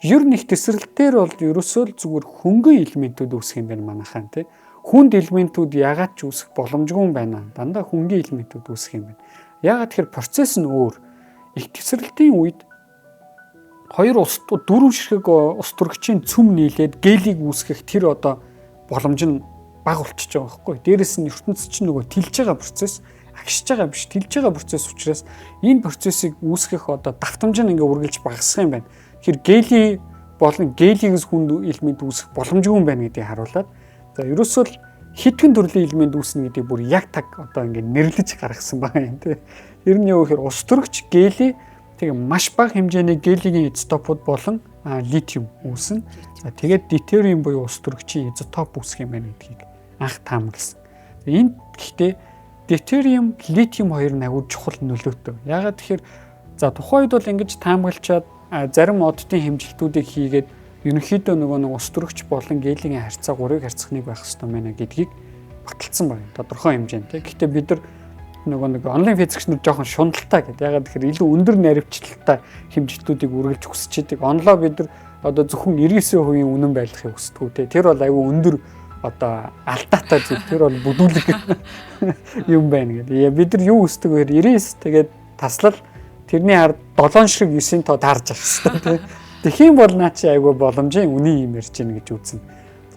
ер нь их тэсрэлтээр бол ерөөсөө л зүгээр хөнгөн элементүүд үүсэх юм байна манайхаа, тий. Хүнд элементүүд ягаад ч үүсэх боломжгүй юм байна. Дандаа хөнгөн элементүүд үүсэх юм байна. Ягаад тэгэхээр процесс нь өөр. Их тэсрэлтийн үед хоёр ус дөрвөн ширхэг ус төрөгчийн цөм нийлээд гелийг үүсгэх тэр одоо боломж нь бага болчихж байгаа байхгүй. Дээрэс нь ертөнц чинь нөгөө тэлж байгаа процесс, агшиж байгаа биш, тэлж байгаа процесс учраас энэ процессыг үүсгэх одоо давтамж нь ингээ үргэлж багасах юм байна. Тэгэхээр гели болон гелигээс хүнд элемент үүсэх боломжгүй юм байна гэдгийг харуулад, за, ерөөсөө л хэдхэн төрлийн элемент үүснэ гэдгийг бүр яг таг одоо ингээ нэрлэж гаргасан байгаа юм, тий. Тэр нь юу гэхээр ус төрөгч гели, тэгээ маш бага хэмжээний гелигийн изотопууд болон литиум үүснэ. За, тэгээд дейтериум буюу ус төрөгчийн изотоп үүсэх юм байна гэдгийг анх таамагласан. Энд гэхдээ дейтериум, литиум хоёр нь аягүй чухал нөлөөтэй. Яагаад тэгэхээр, за, тухайн үед бол ингэж таамаглачаад зарим оддын хэмжилтүүдийг хийгээд ерөнхийдөө нөгөө нэг ус төрөгч болон гелигийн харьцаа 3-ыг харьцах нэг байх хэрэгтэй байна гэдгийг баталсан байна. Тодорхой хэмжээнд. Гэхдээ бид нар нөгөө нэг онлайн физикч нар жоохон шуналтай гэдэг. Яагаад тэгэхээр илүү өндөр наривчлалтай хэмжилтүүдийг үргэлж хүсэж идэг. Онлоо бид нар одоо зөвхөн 99% үнэн байлгахыг хүсдэг те. Тэр бол аягүй өндөр одоо алдаатай зүйл. Тэр бол бүдүүлэг юм байна гэдэг. Бид нар юу хүсдэг вэ гэхээр 99, тэгээд таслал тэрний ард 7 ширхэг 9-ийн тоо таарж авах хэрэгтэй те. Тэгэх юм бол наа чи аягүй боломжийн үнийн юм ярьж гин гэж үзнэ.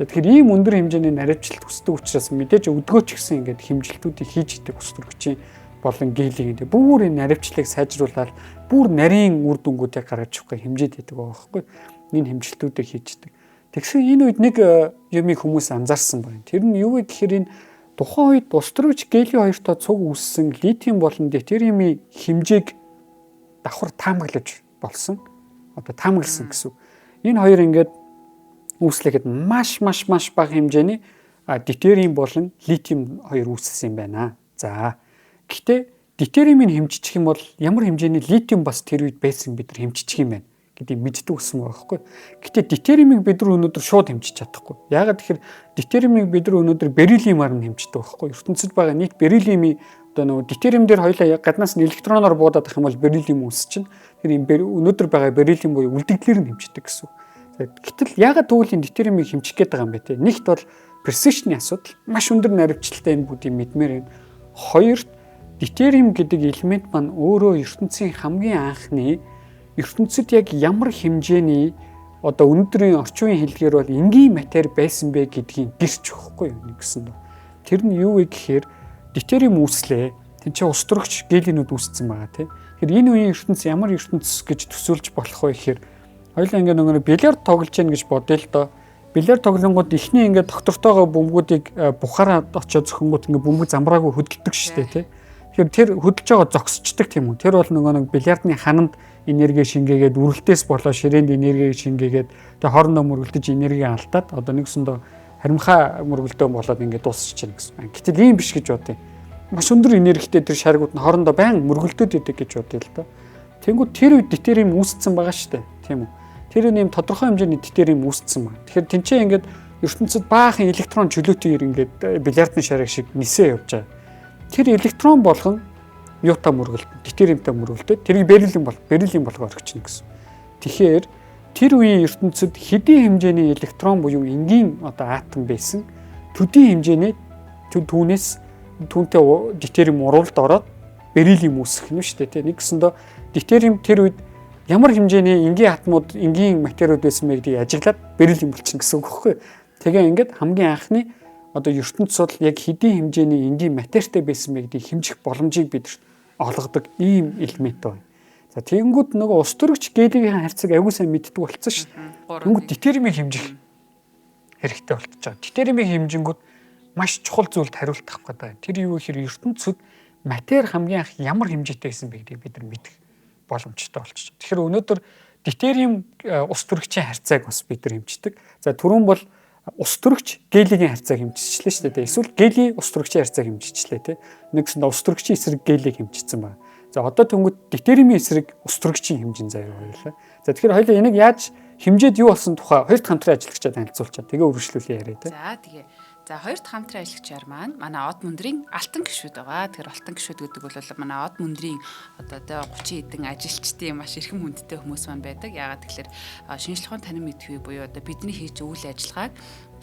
Тэгэхээр ийм өндөр хэмжээний наривчлалт хүсдэг учраас мэдээж өдгөөч гэсэн ингээд хэмжилтүүдийг хийж идэг ус төрөгчийн болон гелийг энэ бүр энэ наривчлалыг сайжруулаад бүр нарийн үр дүнгуудыг гаргаж авах хэмжээд идэг байгаа байхгүй. Энэ хэмжилтүүдийг хийж идэг. Тэгсэн энэ үед нэг юмыг хүмүүс анзаарсан байна. Тэр нь юу вэ гэхээр энэ тухайн үед ус төрөгч гелийн хоёртой цуг үүссэн литиум болон дейтериумын хэмжээг давхар таамаглаж болсон. Одоо таамагласан гэсэн. Энэ хоёр ингээд үүслэхэд маш маш маш бага хэмжээний дейтериум болон литиум хоёр үүссэн юм байна. За, гэхдээ дейтериумыг хэмжчих юм бол ямар хэмжээний литиум бас тэр үед байсан бид нар хэмжчих юм байна гэдгийг мэддэг болсон байгаа байхгүй. Гэхдээ дейтериумыг бид нар өнөөдөр шууд хэмжиж чадахгүй. Яагаад тэгэхээр дейтериумыг бид нар өнөөдөр бериллиумаар нь хэмждэг байхгүй. Ертөнцид байгаа нийт бериллиумын одоо нөгөө дейтериум дээр хоёлаа гаднаас нь электроноор буудаад ах юм бол бериллиум үүсчин. Тэр юм өнөөдөр байгаа бериллиум буюу үлдэгдлэр нь хэмждэг гэсэн. Гэтэл яагаад тэгвэл энэ дейтериумыг хэмжих гээд байгаа юм бэ те? Нэгт бол precision-ы асуудал, маш өндөр наривчлалтай энэ бүгдийг мэдмээр байна. Хоёрт дейтериум гэдэг элемент маань өөрөө ертөнцийн хамгийн анхны ертөнцид яг ямар хэмжээний одоо өнөөдрийн орчин үеийн хэллэгээр бол энгийн матери байсан бэ гэдгийг гэрч өгөхгүй юу нэгсэн дөө. Тэр нь юу вэ гэхээр дейтериум үүслээ. Тин чи ус төрөгч гелинүүд үүссэн байгаа тий. Тэгэхээр энэ үеийн ертөнц ямар ертөнц гэж төсөөлж болох вэ гэхээр хоёулаа ингээ нөгөө бильярд тоглож гин гэж бодъё л доо. Бильярд тоглонгууд эхний ингээ доктортойгоо бөмбөгүүдийг бухаараа очиод зөхөнгүүд ингээ бөмбөг замбраагүй хөдөлдөг шүү дээ тий. Тэгэхээр тэр хөдөлж байгаа зогсчдаг тийм үү. Тэр бол нөгөө нэг бильярдны хананд энерги шингээгээд, үрэлтээс болоо ширээнд энерги шингээгээд, тэгээ хоорондоо мөргөлдөж энерги алдаад одоо нэгсэндээ харимхаа мөргөлдөө болоод ингээд дуусчих чинь гэсэн. Гэтэл ийм биш гэж бодъё. Маш өндөр энергитэй тэр шаргууд нь хоорондоо байн мөргөлдөд идэг гэж бодъё л доо. Тэнгүүд тэр үед дейтериум үүссэн байгаа шүү дээ. Тийм үү? Тэр ийм тодорхой хэмжээний дейтериум үүссэн байна. Тэгэхээр тэнцээ ингээд ертөнцид баахан электрон чөлөөтэйгэр ингээд бильярдны шараг шиг нисээ явж байгаа. Тэр электрон болгон юутай мөргөлд, дейтериумтай мөргөлдөд тэрийг бериллиум болгоо орхино гэсэн. Тэгэхээр тэр үеийн ертөнцид хэдийн хэмжээний электрон буюу энгийн одоо атом байсан, төдий хэмжээний түүнээс түүнтэй дейтериум уралд ороод Бериллиум үүсгэх нь шүү дээ, тий. Нэгсэндээ дейтериум тэр үед ямар хэмжээний энгийн атомууд, энгийн материуд байсан бэ гэдгийг ажиглаад бериллиум болчихно гэсэн үг байхгүй. Тэгээ ингээд хамгийн анхны одоо ертөнц бол яг хэдийн хэмжээний энгийн материтай байсан бэ гэдгийг хэмжих боломжийг бид олгодог ийм элемент байна. За тэгэнгүүт нөгөө ус төрөгч гелигийн харьцааг аягүй сайн мэддэг болцсон шүү дээ. Тэнгүүд дейтериумыг хэмжих хэрэгтэй болчихж байгаа. Дейтериумыг хэмжингүүд маш чухал зүйлд хариулт авах гэдэг. Тэр юу гэхээр ертөнцид матери хамгийн анх ямар хэмжээтэй байсан бэ гэдгийг бид нар мэдэх боломжтой болчихж байгаа. Тэгэхээр өнөөдөр дейтериум ус төрөгчийн харьцааг бас бид нар хэмждэг. За түрүүн бол ус төрөгч гелигийн харьцааг хэмжчихлээ шүү дээ. Эсвэл гели ус төрөгчийн харьцааг хэмжчихлээ тий. Нэгсэндээ ус төрөгчийн эсрэг гелийг хэмжчихсэн байна. За одоо тэнгууд дейтериумын эсрэг ус төрөгчийн хэмжин заяа хоёулаа. За тэгэхээр хоёулаа энийг яаж хэмжээд юу болсон тухай хоёр дахь хамтран ажиллагчаа танилцуулчаа. Тэгээ үргэлжлүүлээ яриа тий. За тэгээ. За хоёр дахь хамтран ажиллагчаар маань манай Од мөндрийн алтан гишүүд байгаа. Тэгэхээр алтан гишүүд гэдэг бол манай Од мөндрийн одоо 30 хэдэн ажилчдын маш эрхэм хүндтэй хүмүүс маань байдаг. Яагаад тэгэхээр шинжлэх ухааны танин мэдхүй буюу одоо бидний хийж үйл ажиллагааг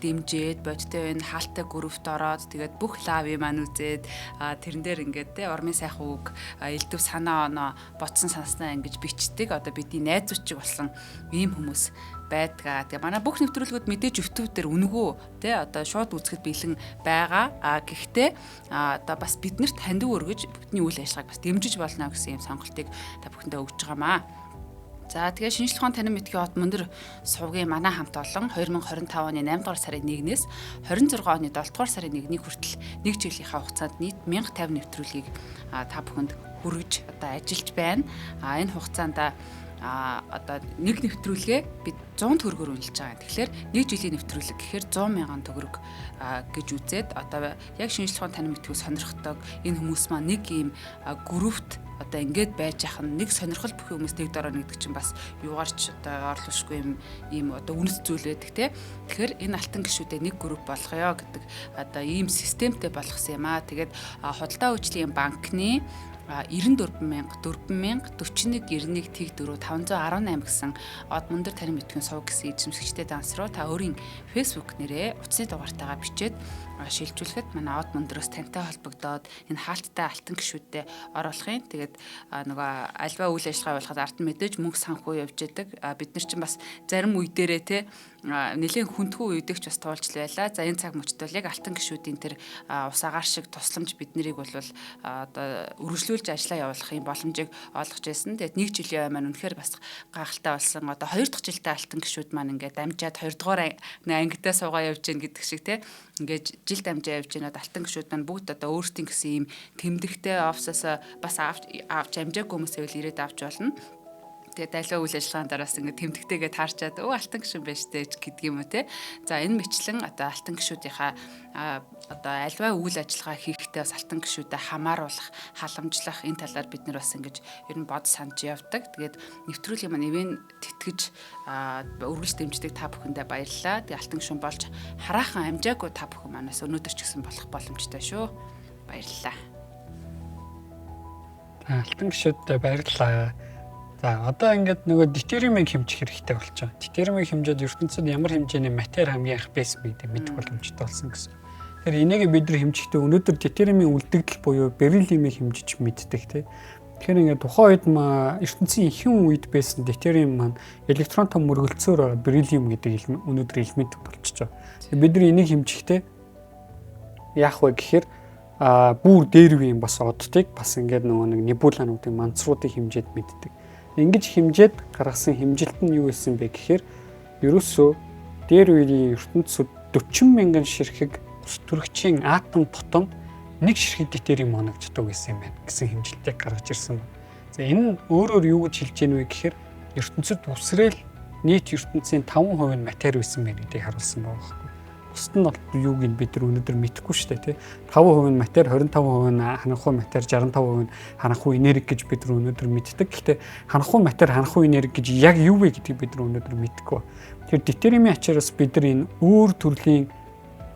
дэмжиж, бодтой энэ хаалтай группт ороод тэгээд бүх лави маань үзээд тэрэн дээр ингээд те урмын сайхан үг, элдв санаа оноо ботсон санснаа ингэж бичдэг. Одоо бидний найзуудчиг болсон ийм хүмүүс байдгаа. Тэгээ манай бүх нэвтрүүлгүүд мэдээж YouTube дээр үнэгүй те одоо шууд үзэхэд бэлэн байгаа. А гэхдээ одоо бас биднэрт хандив өргөж бидний үйл ажиллагааг бас дэмжиж болно гэсэн ийм сонголтыг та бүхэндээ өгч байгаамаа. За тэгээ шинжлэх ухааны танин мэдхийн хот мөндөр сувгийн манай хамт олон 2025 оны 8 дугаар сарын 1-ээс 26 оны 7 дугаар сарын 1-ний хүртэл нэг жилийнхаа хугацаанд нийт 1050 нэвтрүүлгийг та бүхэнд хүргэж одоо ажиллаж байна. А энэ хугацаанд одоо нэг нэвтрүүлгээ бид 100 төгрөгөөр үнэлж байгаа. Тэгэхээр нэг жилийн нэвтрүүлэг гэхээр 100 мянган төгрөг гэж үзээд одоо яг шинжлэх ухааны танин мэдхүй сонирхдог энэ хүмүүс маань нэг ийм группт одоо ингээд байж ах нь нэг сонирхол бүхий хүмүүс нэг дороо нэгдэг чинь бас юугаарч одоо орлуулшгүй юм ийм одоо үнэт зүйл байдаг те. Тэгэхээр энэ алтан гишүүдээ нэг групп болгоё гэдэг одоо ийм системтэй болгосон юм аа. Тэгээд худалдаа хөгжлийн банкны 94 4000 41 91 тэг 4 518 гэсэн од мөндөр танин мэдхэн сувг гэсэн эзэмшигчтэй данс руу та өөрийн Facebook нэрээ утасны дугаартайгаа бичээд шилжүүлэхэд манай од мөндрөөс тантай холбогдоод энэ хаалттай алтан гишүүдтэй оруулах юм. Тэгээд нөгөө альва үйл ажиллагаа явуулахад ард нь мэдээж мөнгө санхүү явж яадаг. Бид нар чинь бас зарим үе дээрээ те нэлээд хүндхүү үедэгч бас туулж байлаа. За энэ цаг мөчд бол яг алтан гишүүдийн тэр ус агаар шиг тусламж бид нарыг бол одоо үргэлжлүүлж ажиллаа явуулах юм боломжийг олгож байсан. Тэгээд нэг жилийн ой маань үнэхээр бас гайхалтай болсон. Одоо хоёр дахь жилдээ алтан гишүүд маань ингээд дамжаад хоёрдугаар ангидаа суугаа явж гин гэдэг шиг те ингээд жил дамжаа явж байна. Алтан гишүүд маань бүгд одоо өөрсдийн гэсэн ийм тэмдэгтэй офсоос бас авч амжаагүй хүмүүс байвал ирээд авч болно. Тэгээд дайлаа үйл ажиллагаан дараас ингээд тэмдэгтэйгээ таарчаад өө алтан гишүүн байж тээ гэдэг юм уу те. За энэ мэтлэн одоо алтан гишүүдийнхаа одоо альва үйл ажиллагаа хийхдээ бас алтан гишүүдэд хамааруулах, халамжлах энэ талаар бид нар бас ингэж ер нь бод санаж явдаг. Тэгээд нэвтрүүлгийн маань ивэн тэтгэж үргэлж дэмждэг та бүхэндээ баярлалаа. Тэгээд алтан гишүүн болж хараахан амжаагүй та бүхэн манаас өнөөдөр ч гэсэн болох боломжтой шүү. Баярлалаа. Алтан гишүүддээ баярлалаа. За одоо ингээд нөгөө дейтериумыг хэмжих хэрэгтэй болж байгаа. Дейтериумыг хэмжээд ертөнцид ямар хэмжээний матери хамгийн анх байсан бэ гэдэг мэдэх боломжтой болсон гэсэн. Тэгэхээр энийг бид нар хэмжихдээ өнөөдөр дейтериумын үлдэгдэл буюу бериллиумыг хэмжиж мэддэг тий. Тэгэхээр ингээд тухайн үед ертөнцийн ихэнх үед байсан дейтериум маань электронтой мөргөлцөөр бериллиум гэдэг өнөөдөр элемент болчихж байгаа. Бид нар энийг хэмжихдээ яах вэ гэхээр бүр дээр үеийн бас оддыг бас ингээд нөгөө нэг небулануудын мансруудыг хэмжээд мэддэг. Ингэж хэмжээд гаргасан хэмжилт нь юу байсан бэ гэхээр ерөөсөө дээр үеийн ертөнцид 40 мянган ширхэг ус төрөгчийн атом тутамд нэг ширхэг дейтериум оногддог байсан юм байна гэсэн хэмжилтийг гаргаж ирсэн байна. За энэ нь өөрөөр юу гэж хэлж гэнэ вэ гэхээр ертөнцид үсрээл нийт ертөнцийн 5% нь матери байсан байх гэдгийг харуулсан байгаа байхгүй. Бусд нь бол юуг нь бид нар өнөөдөр мэдэхгүй шүү дээ тий. 5% нь матери, 25% нь харанхуй матери, 65% нь харанхуй энерги гэж бид нар өнөөдөр мэддэг. Гэхдээ харанхуй матери, харанхуй энерги гэж яг юу вэ гэдгийг бид нар өнөөдөр мэдэхгүй. Тэгэхээр дейтериумын ачаараас бид нар энэ өөр төрлийн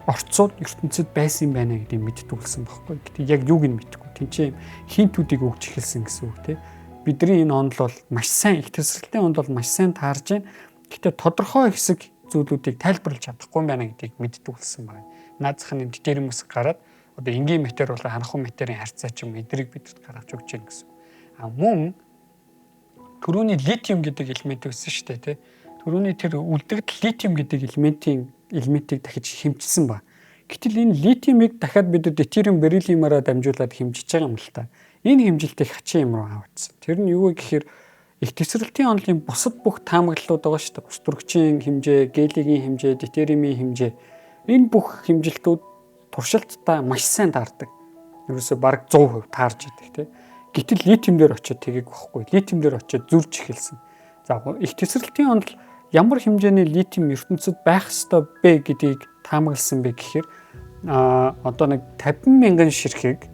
орцууд ертөнцид байсан юм байна гэдгийг мэддэг болсон байхгүй. Гэтэ яг юуг нь мэдэхгүй. Тинчээ хинтүүдийг өгч эхэлсэн гэсэн үг тий. Бидний энэ онол бол маш сайн, их тесрэлтийн онол бол маш сайн таарж байна. Гэтэ тодорхой хэсэг зүйлүүдийг тайлбарлаж чадахгүй юм байна гэдгийг мэддэг болсон байна. Наазах нь дейтериумээс гараад Одоо энгийн матери болон харанхуй материйн харьцаа ч юм эдрийг бидэнд гаргаж өгч байна гэсэн. А мөн түрүүний литиум гэдэг элемент өссөн шүү дээ, тий. Түрүүний тэр үлдэгдэл литиум гэдэг элементийг дахиж хэмжсэн ба. Гэтэл энэ литиумыг дахиад бид дейтериум бериллиумаараа дамжуулаад хэмжиж байгаа юм л та. Энэ хэмжилтийг хачин юм руу аваадсан. Тэр нь юу вэ гэхээр их тесрэлтийн онолын бусад бүх таамаглалууд байгаа шүү дээ. Ус төрөгчийн хэмжээ, гелигийн хэмжээ, дейтериумын хэмжээ. Энэ бүх хэмжилтүүд туршилттай маш сайн таардаг. Ерөөсөө бараг 100% таарж идэг, тий. Гэтэл литиум дээр очиод тгийг байхгүй. Литиум дээр очиод зурж эхэлсэн. За, их тесрэлтийн онол ямар хэмжээний литиум ертөнцид байх ёстой бэ гэдгийг таамагласан бэ гэхээр одоо нэг 50 мянган ширхэг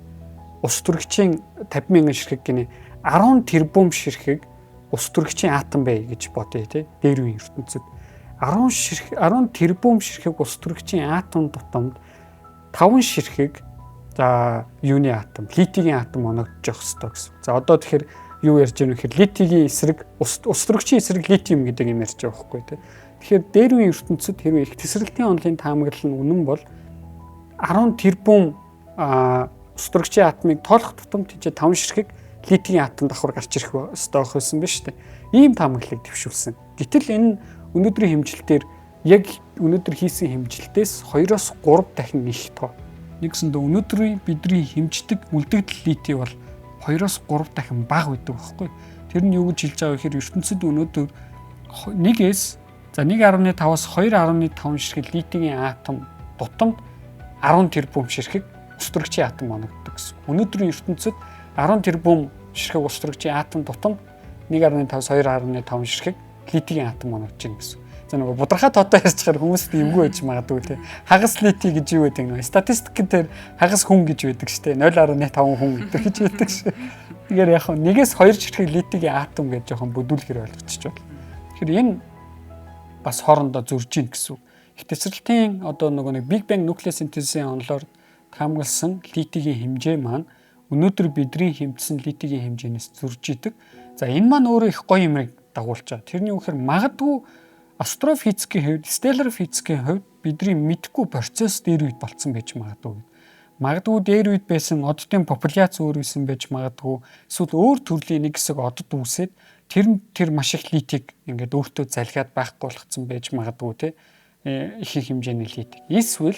ус төрөгчийн 50 мянган ширхэг гинэ 10 тэрбум ширхэг ус төрөгчийн атом бай гэж бодъё, тий. Дээр үеийн ертөнцид 10 ширхэг 10 тэрбум ширхэг ус төрөгчийн атом тутамд 5 ширхэг за юуны атом, литигийн атом оногдож явах ёстой гэсэн. За, одоо тэгэхээр юу ярьж байгаа вэ гэхээр литигийн эсрэг ус төрөгчийн эсрэг литиум гэдэг юм ярьж байгаа байхгүй, тий. Тэгэхээр дээр үеийн ертөнцид хэрвээ их тесрэлтийн онолын таамаглал нь үнэн бол 10 тэрбум ус төрөгчийн атомыг тоолох тутамд тийч 5 ширхэг литигийн атом давхар гарч ирэх ёстой байх байсан биз дээ. Ийм таамаглалыг дэвшүүлсэн. Гэтэл энэ өнөөдрийн хэмжилтээр яг өнөөдөр хийсэн хэмжилтээс 2-оос 3 дахин их тоо. Нэгсэндээ өнөөдрийн бидний хэмждэг үлдэгдэл лити бол 2-оос 3 дахин бага байдаг байхгүй. Тэр нь юу гэж хэлж байгаа вэ гэхээр ертөнцид өнөөдөр 1-ээс за 1.5-аас 2.5 ширхэг литигийн атом тутамд 10 тэрбум ширхэг ус төрөгчийн атом оногддог гэсэн. Өнөөдрийн ертөнцид 10 тэрбум ширхэг ус төрөгчийн атом тутамд 1.5-аас 2.5 ширхэг литигийн атом оногдож байна гэсэн. За, нөгөө будархаа тоотой ярьчихаар хүмүүст эвгүй байж магадгүй, те. Хагас лити гэж юу гэдэг нэ? Статистик дээр хагас хүн гэж байдаг штэ. 0.5 хүн гэдэг гэж байдаг шээ. Тэгэхээр яг нэгээс 2 ширхэг литигийн атом гэж жоохон бүдүүлэхээр ойлгочих бол. Тэгэхээр энэ бас хоорондоо зөрж ийн гэсэн үг. Их тесрэлтийн одоо нөгөө нэг Big Bang нуклеосинтезийн онолоор таамагласан литигийн хэмжээ маань өнөөдөр бидний хэмжсэн литигийн хэмжээнээс зөрж идэг. За, энэ маань өөрөө их гоё юмыг дагуулж байгаа. Тэрний үг гэхээр магадгүй астрофизикийн хувьд, стеллар физикийн хувьд бидний мэдэхгүй процесс дээр үед болцсон байж магадгүй. Магадгүй дээр үед байсан оддын популяц өөр байсан байж магадгүй. Эсвэл өөр төрлийн нэг хэсэг одод үүсээд тэр нь тэр маш их литийг ингээд өөртөө залхиад байхгүй болгоцсон байж магадгүй, те. Их их хэмжээний литийг. Эсвэл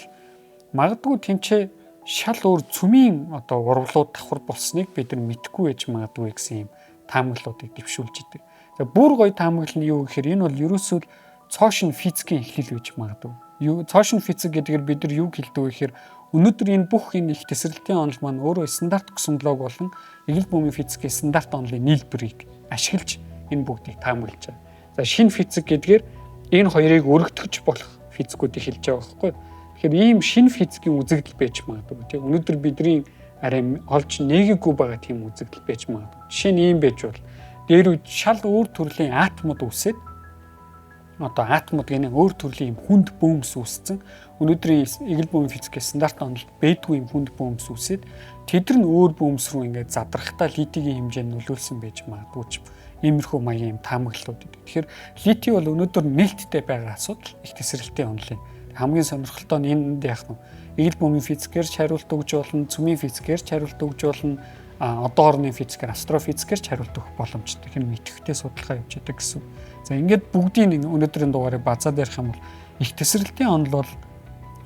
магадгүй тэнцээ шал өөр цөмийн одоо урвлууд давхар болсныг бид нар мэдэхгүй байж магадгүй гэсэн юм таамаглалуудыг дэвшүүлж идэг. За, бүр гоё таамаглал нь юу гэхээр энэ бол ерөөсөө цоошин физикийн эхлэл байж магадгүй. Юу цоошин физик гэдгээр бид нар юу хэлдэг вэ гэхээр өнөөдөр энэ бүх энэ их тесрэлтийн онол маань өөрөө стандарт космолог болон эгэл бүүмийн физикийн стандарт онолын нийлбэрийг ашиглаж энэ бүгдийг таамаглаж байгаа. За, шинэ физик гэдгээр энэ хоёрыг өргөтгөж болох физикүүдийг хэлж байгаа байхгүй. Тэгэхээр ийм шинэ физикийн үзэгдэл байж магадгүй. Тийм, өнөөдөр бидний арай олж нээгээгүй байгаа тийм үзэгдэл байж магадгүй. Жишээ нь ийм байж бол дээр үед шал өөр төрлийн атомууд үүсээд одоо атомууд гэнэ өөр төрлийн юм хүнд бөөмс үүссэн. Өнөөдрийн эгэл бөөмийн физикийн стандарт онолд бэдгүй юм хүнд бөөмс үүсээд тэд нар өөр бөөмс рүү ингээд задрахтаа литигийн хэмжээнд нөлөөлсөн байж магадгүй ч иймэрхүү маягийн юм таамаглалууд гэдэг. Тэгэхээр лити бол өнөөдөр нээлттэй байгаа асуудал их тесрэлтийн онолын. Хамгийн сонирхолтой нь энд яах нь эгэл бөөмийн физикээр ч хариулт өгж болно, цөмийн физикээр ч хариулт өгж болно, одоо орны физикээр, астрофизикээр ч хариулт өгөх боломжтой. Тэгэхээр мэдэхтэй судалгаа явж байдаг гэсэн. За, ингээд бүгдийн өнөөдрийн дугаарыг базаад ярих юм бол их тесрэлтийн онол бол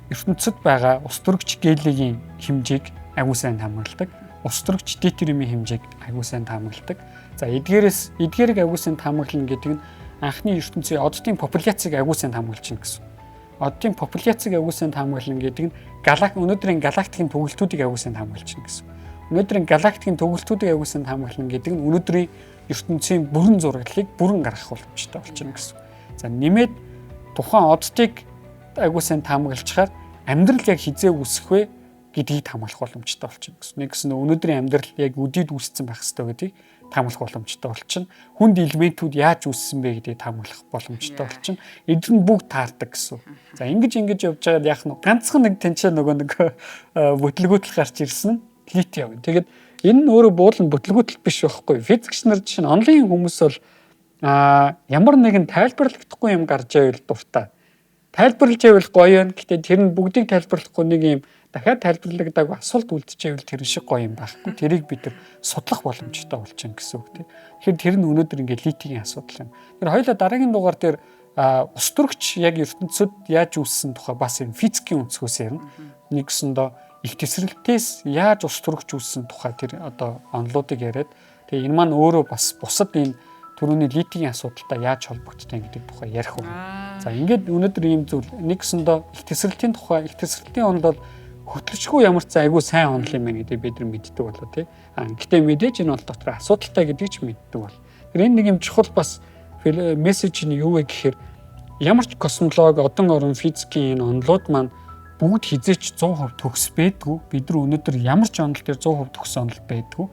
ертөнцид байгаа ус төрөгч гелигийн хэмжээг агуу сайн таамагладаг. Ус төрөгч дейтериумын хэмжээг агуу сайн таамагладаг. За, эдгээрээс эдгээрийг агуу сайн таамаглана гэдэг нь анхны ертөнцийн оддын популяцийг агуу сайн таамаглаж байна гэсэн. Оддын популяцийг агуу сайн таамаглана гэдэг нь өнөөдрийн галактикийн төгөлтүүдийг агуу сайн таамаглаж байна гэсэн. Өнөөдрийн галактикийн төгөлтүүдийг агуу сайн таамаглана гэдэг нь өнөөдрийн ертөнцийн бүрэн зураглалыг бүрэн гаргах боломжтой болчихно гэсэн. За, нэмээд тухайн оддыг агуу сайн таамаглажхаар амьдрал яг хизээ үүсэх вэ гэдгийг таамаглах боломжтой болчихно гэсэн. Нэг гэсэн өнөөдрийн амьдрал яг өдийд үүссэн байх ёстой гэдгийг таамаглах боломжтой болчихно. Хүнд элементүүд яаж үүссэн бэ гэдгийг таамаглах боломжтой болчихно. Эдгээр нь бүгд таардаг гэсэн. За, ингэж явж байгаад яах нь ганцхан нэг тэнцээ нөгөө нэг бүтлгүүтэл гарч ирсэн литиум. Тэгээд энэ нь өөрөө буулан бүтлгүүтэл биш байхгүй. Физикч нар жишээ нь онлайн хүмүүс бол ямар нэгэн тайлбарлахдаггүй юм гарч байвал дуртай. Тайлбарлаж байвал гоё юм. Гэтэ тэр нь бүгдийг тайлбарлахгүй нэг юм Дахиад тайлбарлагдаагүй асуулт үлдчихэвэл тэр шиг гоё юм байхгүй. Тэрийг бид нар судлах боломжтой болчихно гэсэн үг тийм. Тэгэхээр тэр нь өнөөдөр ингээд литигийн асуудал юм. Тэр хоёулаа дараагийн дугаар дээр ус төрөгч яг ертөнцид яаж үүссэн тухай бас юм физикийн өнцгөөс ярина. Нэгсэндээ их тесрэлтээс яаж ус төрөгч үүссэн тухай тэр одоо онолуудыг яриад тэгээ энэ маань өөрөө бас бусад энэ түрүүний литигийн асуудалтай яаж холбогддог гэдэг тухай ярих уу. За ингээд өнөөдөр ийм зүйл нэгсэндээ их тесрэлтийн тухай их тесрэлтийн онол бол хөтлөчгүй ямар ч айгүй сайн онол юм байна гэдгийг бид нар мэддэг болоо тий. А гэхдээ мэдээж энэ бол дотор асуудалтай гэдгийг ч мэддэг бол. Тэр энэ нэг юм чухал бас мессеж нь юу вэ гэхээр ямар ч космологи, одон орон физикийн энэ онолууд маань бүгд хизээч 100% төгс байдгүй. Бид нар өнөөдөр ямар ч онол дээр 100% төгс онол байдгүй.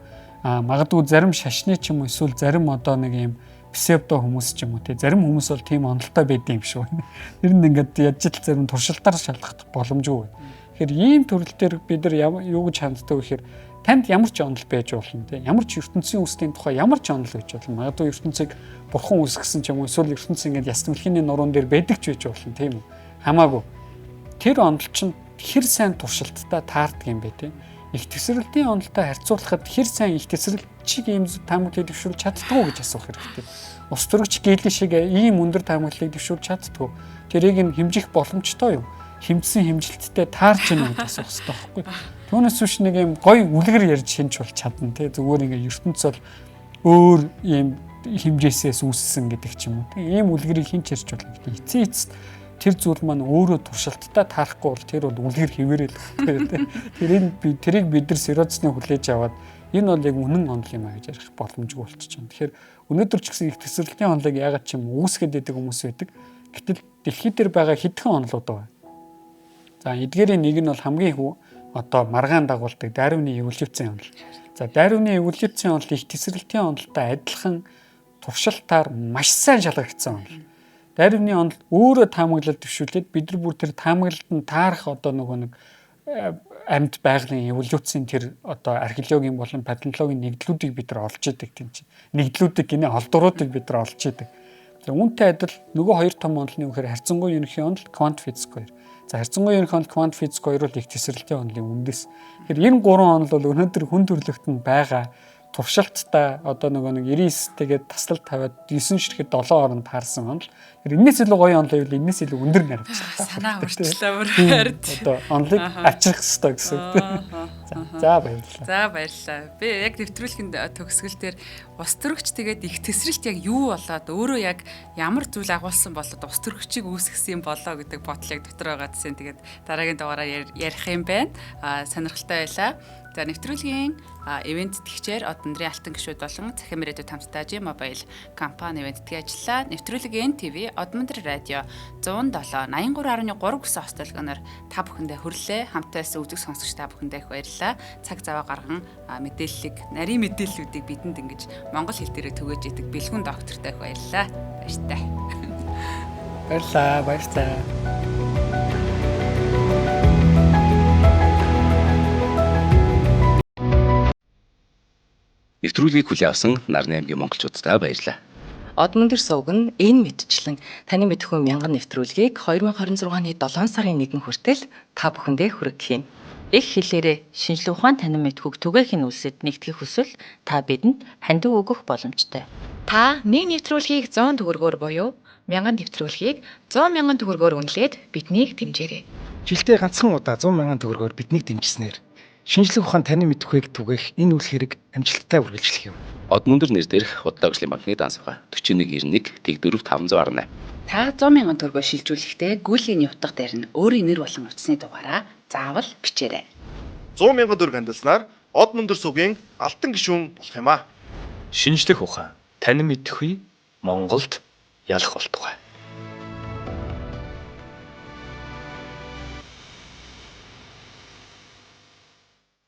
А магадгүй зарим шашны ч юм уу эсвэл зарим одоо нэг юм псевдо хүмүүс ч юм уу тий зарим хүмүүс бол тийм онолтой байдсан юм шиг байна. Тэр нь ингээд яаж л зарим туршилтаар шалгах боломжгүй. Тэгэхээр ийм төрөл дээр бид нар юу гэж ханддаг вэ гэхээр танд ямар ч онол байж болно тий ямар ч ертөнцийн үүслийн тухай ямар ч онол байж болно. Магадгүй ертөнцийг бурхан үүсгэсэн ч юм уу эсвэл ертөнц ингээд яс түлхийн нуруунд дээр байдаг ч байж болно тийм үү. Хамаагүй. Тэр онол чинь хэр сайн туршилттай таардаг юм бэ тий. Их тесрэлтийн онолтой харьцуулахад хэр сайн их тесрэлт чиг ийм таамаглалыг дэвшүүлж чаддгүй гэж асуух хэрэгтэй. Ус төрөгч гелий шиг ийм өндөр таамаглалыг дэвшүүлж чаддгүй. Тэрийг нь хэмжих боломжтой юу? Хэмжсэн хэмжилттэй таарч гэнэ гэж асуух хэрэгтэй байхгүй. Түүнээс биш нэг ийм гоё үлгэр ярьж шинж бол чадна тий. Зүгээр ингээ ертөнц бол өөр ийм хэмжээсээс үүссэн гэдэг ч юм уу тий. Ийм үлгэрийг хинч ярьж болно гэдэг. Эцсийн эцэст тэр зүйл маань өөрөө туршилттай таарахгүй бол тэр бол үлгэр хэвээрэл байхгүй тий. Тэрийг бид нар сериозны хүлээж аваад энэ бол яг үнэн онол юм а гэж ярих боломжгүй болчихж байна. Тэгэхээр өнөөдөр ч гэсэн их тесрэлтийн онолыг яагаад ч юм үүсгээд идэг хүмүүс байдаг. Гэтэл дэлхий дээр байгаа хэдхэн онолууд байна. За эдгээрийн нэг нь бол хамгийн одоо маргаан дагуулдаг Дарвины эволюцийн онол. За Дарвины эволюцийн онол их тесрэлтийн онолтой адилхан туршилтаар маш сайн шалгагдсан онол. Дарвины онол өөрөө таамаглал дэвшүүлээд бид нар бүр тэр таамаглалд нь таарах одоо нөгөө нэг амьд байгалийн эволюцийн тэр одоо археологийн болон палеонтологийн нэгдлүүдийг бид нар олж идэг тийм чинь. Нэгдлүүдийг гинэ олдуруудыг бид нар олж идэг. За үүнтэй адил нөгөө хоёр том онолны үхээр харьцангуй ерөнхий онол, квант физик хоёр. За харьцангуй ерөнхий онол, квант физик хоёр бол их тесрэлтийн онолын үндэс. Тэгэхээр энэ гурван онол бол өнөөдөр хүн төрөлхтөнд байгаа туршилттай одоо нөгөө нэг 99 тэгээд таслал тавиад 9 ширхэг 7 оронд таарсан онол. Тэр энэс илүү гоё онол байвал энэс илүү өндөр наривчлаа. Санаа өөрчлөлөө бүр харин. Одоо онолыг авчрах хэрэгтэй гэсэн үг. За баярлалаа. За баярлалаа. Би яг нэвтрүүлгийн төгсгөл дээр ус төрөгч тэгээд их тесрэлт яг юу болоод өөрөө яг ямар зүйл агуулсан болоод ус төрөгчийг үүсгэсэн юм болоо гэдэг бодол яг дотор байгаа гэсэн. Тэгээд дараагийн дугаараар ярих юм байна. Сонирхолтой байлаа. За нэвтрүүлгийн ивент тэтгэгчээр Одондрын алтан гишүүд болон цахим ирээдүйд хамтдаа G Mobile компани ивент тэтгэж ажиллаа. Нэвтрүүлэг NTV Одмонтр радио 107 83.3 гэсэн хостелгоноор та бүхэндээ хүрлээ. Хамтаа байсан үзэг сонсогч та бүхэндээ их баярлалаа. Цаг зав гарган мэдээллийг, нарийн мэдээллүүдийг бидэнд ингэж монгол хэл дээрээ түгээж идэг бэлгүн доктортой их баярлалаа. Баяртай. Баярлалаа. Баяртай. Нэвтрүүлгийг хүлээн авсан Нарны аймгийн монголчууддаа баярлалаа. Одмөндөр сувг нь энэ мэтчлэн таны мэдхүй мянган нэвтрүүлгийг 2026 оны 7 сарын 1 хүртэл та бүхэндээ хүргэх юм. Их хэлээрээ шинжлэх ухаан танин мэдхүйг түгээхийн үйлсэд нэгтгэх хүсвэл та бидэнд хандив өгөх боломжтой. Та нэг нэвтрүүлгийг 100 төгрөгөөр буюу 1000 нэвтрүүлгийг 100 мянган төгрөгөөр үнэлээд биднийг дэмжээрэй. Жилдээ ганцхан удаа 100 мянган төгрөгөөр биднийг дэмжсэнээр шинжлэх ухаан танин мэдхүйг түгээх энэ үйл хэрэг амжилттай үргэлжлэх юм. Одмөндөр нэр дээрх худлаа гүшлийн банкны дан сувга 4191 тэг 4 518. Та 100 мянган төгрөгөөр шилжүүлэхдээ гүйлгээний утга дээр нь өөрийн нэр болон утасны дугаараа заавал бичээрэй. 100 мянган төгрөг хандилснаар Одмөндөр сувгийн алтан гишүүн болох юм аа. Шинжлэх ухаан танин мэдхүй Монголд ялах болтугай.